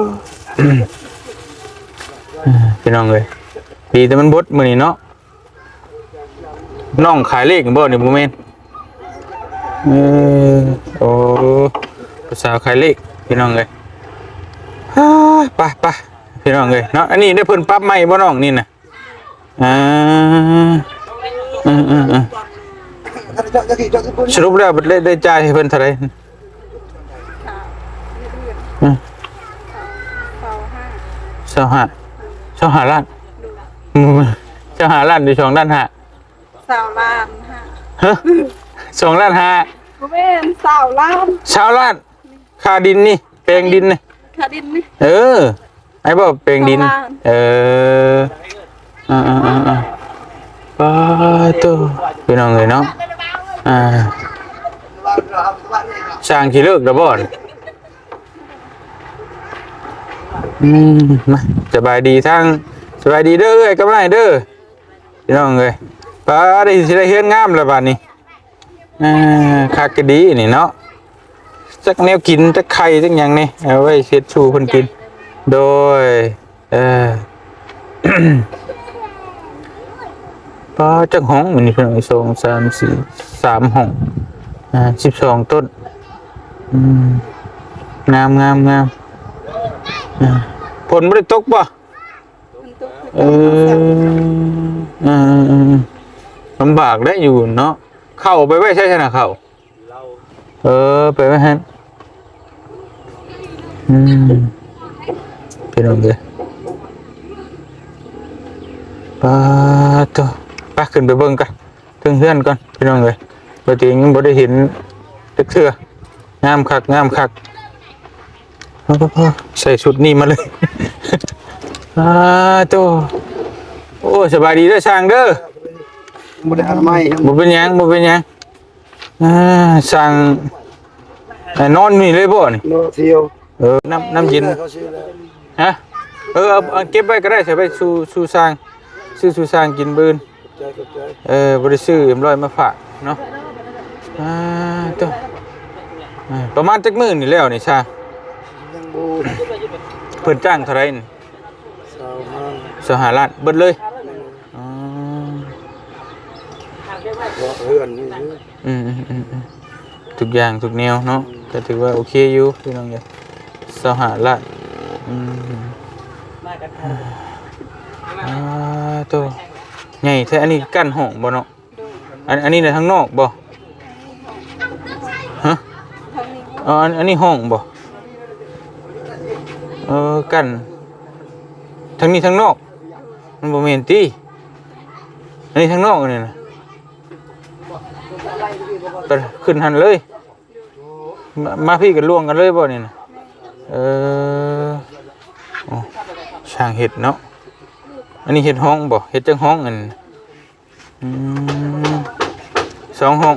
ພີ່ນ້ອງເອີຍ ດີແຕ່ມັນບົດມື້ນີ້ເນາະ. ນ້ອງຂາຍເລກບໍ່ນີ້? ບໍ່ແມ່ນ. ເອີ ໂອ້ ຜູ້ສາວຂາຍເລກ ພີ່ນ້ອງເອີຍ. ອ່າ ໄປໆ ພີ່ນ້ອງເອີຍເນາະ. ອັນນີ້ໄດ້ເພິ່ນປັບໃໝ່ບໍ່ນ້ອງນີ້ນະ? ອ່າ ເອີໆໆ ສະຫຼຸບແລ້ວໄດ້ ໄດ້ຈ່າຍໃຫ້ເພິ່ນເທົ່າໃດ? ອືມ ຊາວຫ້າ ຊາວຫ້າ ຊາວຫ້າລ້ານ. ອືມ ຊາວຫ້າລ້ານ ຫຼື ສອງລ້ານຫ້າ? ຊາວລ້ານຫ້າ. ຮະ? ສອງລ້ານຫ້າ? ບໍ່ແມ່ນ ຊາວລ້ານ. ຊາວລ້ານ ຄ່າດິນນີ້ ແປງດິນນີ້ ຄ່າດິນນີ້. ເອີ ອ້າຍບອກແປງດິນ. ສອງລ້ານ. ເອີ ອ່າໆໆໆ ປາໂຕ ພີ່ນ້ອງເອີຍເນາະ. ອ່າ ຊ່າງຊິເລີກແລ້ວບໍ່? ອືມ ມາ ສະບາຍດີທາງ ສະບາຍດີເດີ ເອື້ອຍກັບອ້າຍເດີ ພີ່ນ້ອງເອີຍ. ປາ ໄດ້ ຊິໄດ້ເຮືອນງາມແລ້ວບາດນີ້. ເອີ ຄັກກະດີນີ້ເນາະ. ຈັກແນວກິນ ຈັກໄຂ່ ຈັກຫຍັງນີ້ ເອົາໄວ້ເຮັດສູ່ເພິ່ນກິນ. ໂດຍ ເອີ ປາ ຈັກຫ້ອງມື້ນີ້ພີ່ນ້ອງ? ສອງ ສາມ ສີ່ ສາມຫ້ອງ ອ່າ ສິບສອງຕົ້ນ. ອືມ ງາມໆໆ. ອ່າ ຝົນບໍ່ໄດ້ຕົກບໍ່? ມັນຕົກ ເອີ ເອີ ເອີ ລຳບາກໄດ້ຢູ່ເນາະ. ເຂົ້າໄປໄວ້ໃສຊັ້ນນະ ເຂົ້າ? ເອີ ໄປໄວ້ຫັ້ນ. ອືມ ພີ່ນ້ອງເອີຍ ປາໂຕ ໄປ ຂຶ້ນໄປເບິ່ງກັນເທິງເຮືອນກ່ອນ ພີ່ນ້ອງເອີຍ. ບໍ່ຕິງຍັງບໍ່ໄດ້ເຫັນຈັກເທື່ອ. ງາມຄັກ ງາມຄັກ. ພໍໆໆ ໃສ່ຊຸດນີ້ມາເລີຍ. ອາໂຕ ໂອ້ ສະບາຍດີເດີຊ່າງເດີ. ບໍ່ໄດ້ອະນາໄມ. ບໍ່ເປັນຫຍັງ ບໍ່ເປັນຫຍັງ. ອ່າ ຊ່າງ ອ່າ ນອນນີ້ເລີຍບໍ່ນີ້? ນອນທ່ຽວ. ເອີ ນ້ຳ ນ້ຳເຢັນ. ຮະ? ເອີ ເອົາ ເອົາເກັບໄວ້ກໍໄດ້ ໃສ່ໄວ້ສູ່ ສູ່ຊ່າງ ຊື້ສູ່ຊ່າງກິນມື້ອື່ນ. ຂອບໃຈ ຂອບໃຈ. ເອີ ບໍ່ໄດ້ຊື້ເອັມຮ້ອຍມາຝາກເນາະ. ອ່າ ໂຕ ອ່າ ປະມານຈັກມື້ນີ້ແລ້ວນີ້ຊາ? ຍັງບໍ່ ເພິ່ນຈ້າງເທົ່າໃດນີ້? ຊາວຫ້າ ຊາວຫ້າລ້ານ ເບິດເລີຍ. ອືມ ອໍ ເຮືອນນີ້ ອືມໆໆໆ ທຸກຢ່າງທຸກແນວເນາະ. ອືມ ກໍຖືວ່າໂອເຄຢູ່ພີ່ນ້ອງເອີຍ ຊາວຫ້າລ້ານ. ອືມ ອ່າ ໂຕ ໃຫຍ່ແທ້. ອັນນີ້ກັ້ນຫ້ອງບໍ່ເນາະ? ໂດຍ. ອັນ ອັນນີ້ນະທາງນອກບໍ່? ຮະ? ທາງນີ້. ອໍ ອັນ ອັນນີ້ຫ້ອງບໍ່? ເອີ ກັ້ນ ທາງນີ້ທາງນອກ ມັນບໍ່ແມ່ນຕິ? ອັນນີ້ທາງນອກອັນນີ້ນະ. ໄປຂຶ້ນຫັ້ນເລີຍ. ມາ ມາພີ້ກັນລ່ວງກັນເລີຍບໍ່ນີ້ນະ? ເອີ ໂອ້ ຊ່າງເຮັດເນາະ. ອັນນີ້ເຮັດຫ້ອງບໍ່? ເຮັດຈັກຫ້ອງອັນນີ້? ອືມ ສອງຫ້ອງ.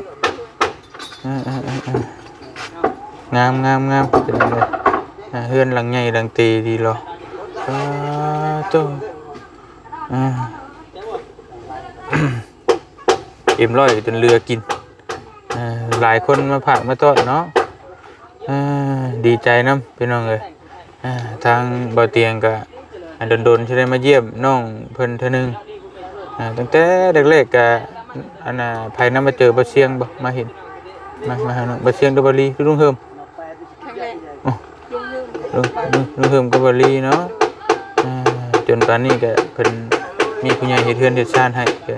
ເອີໆໆໆ ງາມໆໆ ເປັນຈັ່ງໃດ? ອ່າ ເຮືອນຫຼັງໃຫຍ່ຫຼັງເຕດີເນາະ. ປາໂຕ ອ່າ ເອັມຮ້ອຍຈົນເຫຼືອກິນ. ເອີ ຫຼາຍຄົນມາຝາກມາຕ້ອນເນາະ. ເອີ ດີໃຈນຳພີ່ນ້ອງເອີຍ. ເອີ ທາງບ່າວຕຽງກະດົນໆຊິໄດ້ມາຢ້ຽມນ້ອງເພິ່ນເທື່ອໜຶ່ງ. ເອີ ຕັ້ງແຕ່ແລກໆກະ ອັນນ່າ ໃຜນຳມາເຈີບ່າວຊຽງບໍ່? ມາເຫັນ ມາ ມາຫານ້ອງບ່າວຊຽງ ຫຼື ບ່າວລີ ຫຼື ລຸງເຮີມ? ລຸງເຮີມ ລຸງ ລຸງເຮີມກັບບ່າວລີເນາະ. ເອີ ຈົນປານນີ້ກະເພິ່ນມີຜູ້ໃຫຍ່ເຮັດເຮືອນເຮັດຊານໃຫ້ ກະ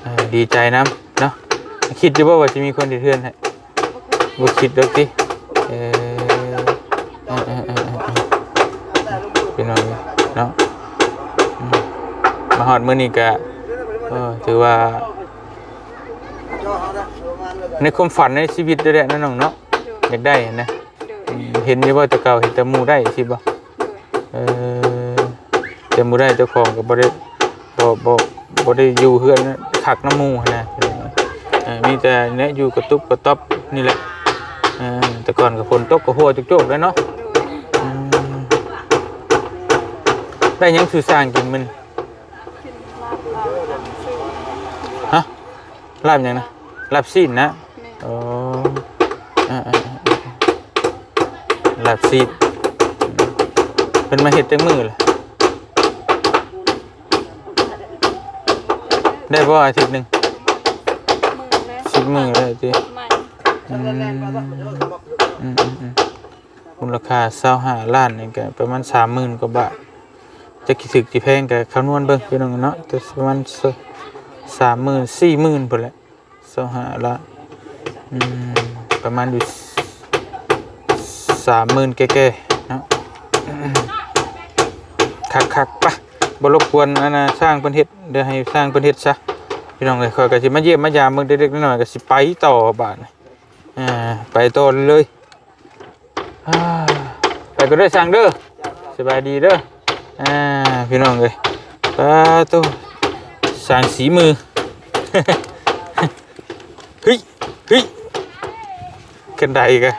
ເອີ ດີໃຈນຳເນາະ. ຄິດຢູ່ບໍ່ວ່າຊິມີຄົນເຮັດເຮືອນໃຫ້? ບໍ່ຄິດດອກຕິ. ເອີ ເອີໆໆໆ ພີ່ນ້ອງເນາະ. ອືມ ມາຮອດມື້ນີ້ກະ ເອີ ຖືວ່າໃນຄວາມຝັນໃນຊີວິດເລີຍແຫຼະເນາະນ້ອງເນາະ. ໂດຍ. ຢາກໄດ້ຫັ້ນນະ. ໂດຍ. ອືມ ເຫັນຢູ່ບໍ່ແຕ່ເກົ່າ ເຫັນແຕ່ໝູ່ໄດ້ຊິບໍ່? ໂດຍ. ເອີ ແຕ່ບໍ່ໄດ້ ເຈົ້າຂອງກໍບໍ່ໄດ້ ບໍ່ ບໍ່ ບໍ່ໄດ້ຢູ່ເຮືອນຄັກນຳໝູ່ຫັ້ນນະ. ເອີ ມີແຕ່ແນະຢູ່ກະຕຸບກະຕັອບນີ້ແຫຼະ. ເອີ ແຕ່ກ່ອນກໍຝົນຕົກກໍຮົ່ວໂຈກໆແຫຼະເນາະ. ໂດຍ. ໄດ້ຫຍັງສູ່ຊ່າງກິນມື້ນີ້? ກິນລາບ ລາບ ລາບຊີ້ນ ຮະ? ລາບຫຍັງນະ? ລາບຊີ້ນນະ? ແມ່ນ. ໂອ້ ເອີໆໆ ລາບຊີ້ນ ເພິ່ນມາເຮັດຈັກມື້ລະ? ໄດ້ບໍ່ອາທິດໜຶ່ງ? ສິບມື້ແລ້ວ ສິບມື້ແລ້ວຕິ? ໃໝ່ ອືມ ອືມໆໆ ມູນລະຄ່າຊາວຫ້າລ້ານນີ້ກໍປະມານສາມໝື່ນກວ່າບາດ ຈັກຊິຖືກຊິແພງກໍຄຳນວນເບິ່ງພີ່ນ້ອງເນາະ ແຕ່ປະມານສາມໝື່ນ ສີ່ໝື່ນພຸ້ນແຫຼະ ຊາວຫ້າລ້ານ ອືມ ປະມານຢູ່ສາມໝື່ນແກ່ໆເນາະ ຄັກໆ ປະ ບໍ່ລົບກວນອັນນ່າ ຊ່າງເພິ່ນເຮັດ ດຽວໃຫ້ຊ່າງເພິ່ນເຮັດຊະ ພີ່ນ້ອງເອີຍ ຂ້ອຍກໍຊິມາຢ້ຽມມາຢາມເບິ່ງເລັກໆນ້ອຍໆ ກໍຊິໄປຕໍ່ບາດນີ້ ອ່າ ໄປຕໍ່ເລີຍ ອ່າ ໄປກໍໄດ້ຊ່າງເດີ ສະບາຍດີເດີ ອ່າ ພີ່ນ້ອງເອີຍ ປາໂຕ ຊ່າງສີມື ເຮີ້ຍ ເຮີ້ຍ ຂຶ້ນໄດ້ອີກອະ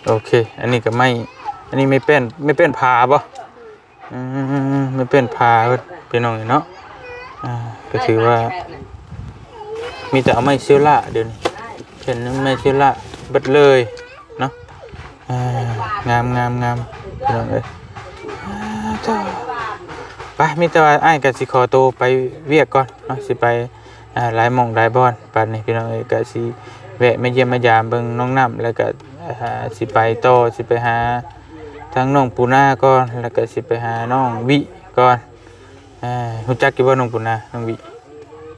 ໂອເຄ ອັນນີ້ກໍໄມ້ ອັນນີ້ໄມ້ແປ້ນ ໄມ້ແປ້ນຜາບໍ່? ອືມ ມັນເປັນຜ້າເພິ່ນ ພີ່ນ້ອງເອີຍເນາະ ອ່າ ກໍຖືວ່າມີແຕ່ເອົາໄມ້ເຊວລາດຽວນີ້ ເປັນໄມ້ເຊວລາດເບິດເລີຍເນາະ ອ່າ ງາມໆໆ ພີ່ນ້ອງເອີຍ ອ່າ ໂທ້ ໄປ ມີແຕ່ວ່າອ້າຍກໍຊິຂໍໂຕໄປວຽກກ່ອນເນາະ ຊິໄປ ອ່າ ຫຼາຍໝ່ອງຫຼາຍບ່ອນ ບາດນີ້ພີ່ນ້ອງເອີຍ ກະຊິແວະມາຢ້ຽມມາຢາມເບິ່ງນ້ອງນ້ຳ ແລ້ວກະ ອ່າ ຊິໄປຕໍ່ ຊິໄປຫາທາງນ້ອງປູນາກ່ອນ ແລ້ວກະຊິໄປຫານ້ອງວິກ່ອນ ເອີ ຮູ້ຈັກຢູ່ບໍ່ນ້ອງປູນາ ນ້ອງວິ?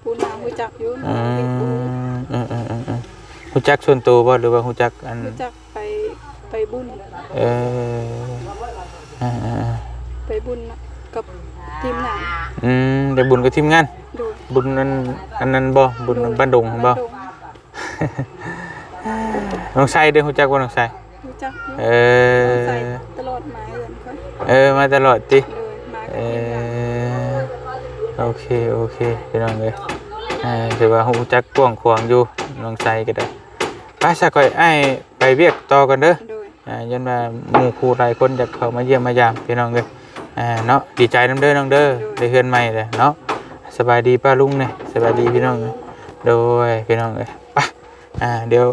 ປູນາຮູ້ຈັກຢູ່ ອືມ ເອີໆ ຮູ້ຈັກສ່ວນໂຕບໍ່ ຫຼືວ່າຮູ້ຈັກອັນ ຮູ້ຈັກ ໄປ ໄປບຸນ ເອີ ເອີໆໆ ໄປບຸນກັບທີມງານ ອືມ ໄປບຸນກັບທີມງານ ໂດຍ ບຸນອັນ ອັນນັ້ນບໍ່ ບຸນ ໂດຍ ບ້ານດົງຫັ້ນບໍ່? ບ້ານດົງ ນ້ອງໄຊເດ້ ຮູ້ຈັກບໍ່ນ້ອງໄຊ? ຮູ້ຈັກຢູ່ ເອີ ນ້ອງໄຊຕະຫຼອດມາເຮືອນຂ້ອຍ ເອີ ມາຕະຫຼອດຕິ? ໂດຍ ມາກັບ ເອີ ທີມງານ ໂອເຄ ໂອເຄ ພີ່ນ້ອງເອີຍ ເອີ ຖືວ່າຮູ້ຈັກກວ້າງຂວາງຢູ່ ນ້ອງໄຊກໍໄດ້ ໄປຊະ ຂ້ອຍ ອ້າຍໄປວຽກຕໍ່ກ່ອນເດີ ໂດຍ ອ່າ ຢ້ານວ່າໝູ່ຄູ່ຫຼາຍຄົນຢາກເຂົ້າມາຢ້ຽມມາຢາມ ພີ່ນ້ອງເອີຍ ອ່າ ເນາະ ດີໃຈນຳເດີນ້ອງເດີ ໂດຍ ໄດ້ເຮືອນໃໝ່ແລ້ວເນາະ ສະບາຍດີປ້າລຸງແດ່ ສະບາຍດີພີ່ນ້ອງເອີຍ ໂດຍ ພີ່ນ້ອງເອີຍ ໄປ ອ່າ ດຽວ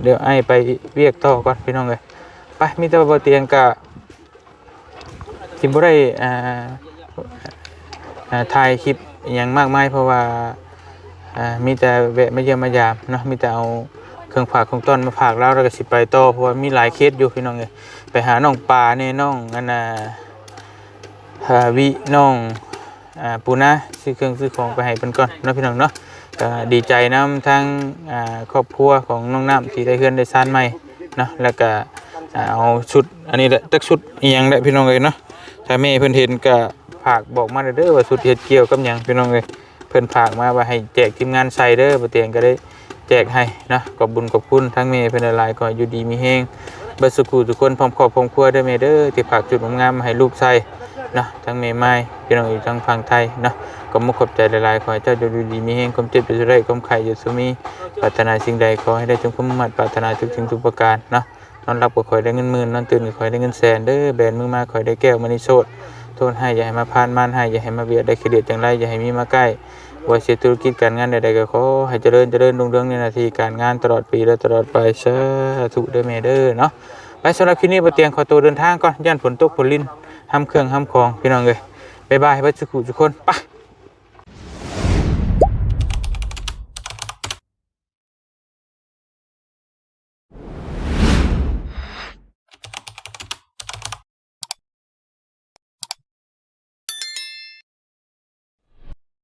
ດຽວອ້າຍໄປວຽກຕໍ່ກ່ອນ ພີ່ນ້ອງເອີຍ ໄປ ມີແຕ່ວ່າບໍ່ຕຽງກະ ຊິບໍ່ໄດ້ ອ່າ ອ່າ ຖ່າຍຄລິບອີ່ຫຍັງມາກມາຍ ເພາະວ່າ ອ່າ ມີແຕ່ແວະມາຢ້ຽມມາຢາມເນາະ ມີແຕ່ເອົາເຄື່ອງຝາກຂອງຕ້ອນມາຝາກລາວ ແລ້ວກໍຊິໄປຕໍ່ ເພາະວ່າມີຫຼາຍເຄສຢູ່ ພີ່ນ້ອງເອີຍ ໄປຫານ້ອງປາແດ່ ນ້ອງອັນນ່າ ອ່າ ວິ ນ້ອງ ອ່າ ປູນາ ຊື້ເຄື່ອງຊື້ຂອງໄປໃຫ້ເພິ່ນກ່ອນເນາະ ພີ່ນ້ອງເນາະ ກໍດີໃຈນຳທາງ ອ່າ ຄອບຄົວຂອງນ້ອງນ້ຳ ທີ່ໄດ້ເຮືອນໄດ້ຊານໃໝ່ເນາະ ແລ້ວກໍ ອ່າ ເອົາຊຸດ ອັນນີ້ແຫຼະ ຈັກຊຸດອີ່ຫຍັງແຫຼະ ພີ່ນ້ອງເອີຍເນາະ ຖ້າແມ່ເພິ່ນເຫັນກໍຝາກບອກມາເດີ ວ່າຊຸດເຮັດກ່ຽວກັບຫຍັງ ພີ່ນ້ອງເອີຍ ເພິ່ນຝາກມາວ່າໃຫ້ແຈກທີມງານໃສ່ເດີ ບໍ່ຕຽງກໍໄດ້ແຈກໃຫ້ເນາະ ຂອບບຸນຂອບຄຸນທາງແມ່ເພິ່ນຫຼາຍໆ ຂໍຢູ່ດີມີແຮງເບິດສູ່ຜູ້ສູ່ຄົນ ພ້ອມຄອບພ້ອມຄົວເດີແມ່ເດີ ທີ່ຝາກຊຸດງາມໆມາໃຫ້ລູກໃສ່ເນາະ ທັງແມ່ໝາຍ ພີ່ນ້ອງຢູ່ທາງຝັ່ງໄທເນາະ ຂອບມຸກຂອບໃຈຫຼາຍໆ ຂໍໃຫ້ເຈົ້າຢູ່ດີມີແຮງ ຄວາມເຈັບຢ່າສູ່ໄດ້ ຄວາມໄຂ້ຢ່າສູ່ມີ ປາດຖະໜາສິ່ງໃດ ຂໍໃຫ້ໄດ້ສົມຄວາມມຸ່ງມາດປາດຖະໜາທຸກສິ່ງທຸກປະການເນາະ ນອນຫຼັບກໍຂໍໃຫ້ໄດ້ເງິນໝື່ນ ນອນຕື່ນກໍຂໍໃຫ້ໄດ້ເງິນແສນເດີ ແບນມືມາຂໍໃຫ້ໄດ້ແກ້ວມະນີໂຊດ ໂທດຮ້າຍຢ່າໃຫ້ມາຜ່ານ ມານຮ້າຍຢ່າໃຫ້ມາບຽດ ໄດ້ຂີ້ດຽດຈັ່ງໄລຢ່າໃຫ້ມີມາໃກ້ ບໍ່ວ່າຊິເຮັດທຸລະກິດການງານໃດໆກໍຂໍໃຫ້ຈະເລີນ ຈະເລີນຮຸ່ງເຮືອງໃນໜ້າທີ່ການງານຕະຫຼອດປີ ແລະ ຕະຫຼອດໄປ ສາທຸເດີແມ່ເດີເນາະ ໄປ ສຳລັບຄລິບນີ້ ບໍ່ຕຽງຂໍໂຕເດີນທາງກ່ອນ ຢ້ານຝົນຕົກຝົນລິນ ຫ້ຳເຄື່ອງຫ້ຳຂອງ ພີ່ນ້ອງເອີຍ ບາຍບາຍ ເບິດສູ່ຜູ້ສູ່ຄົນ ໄປ.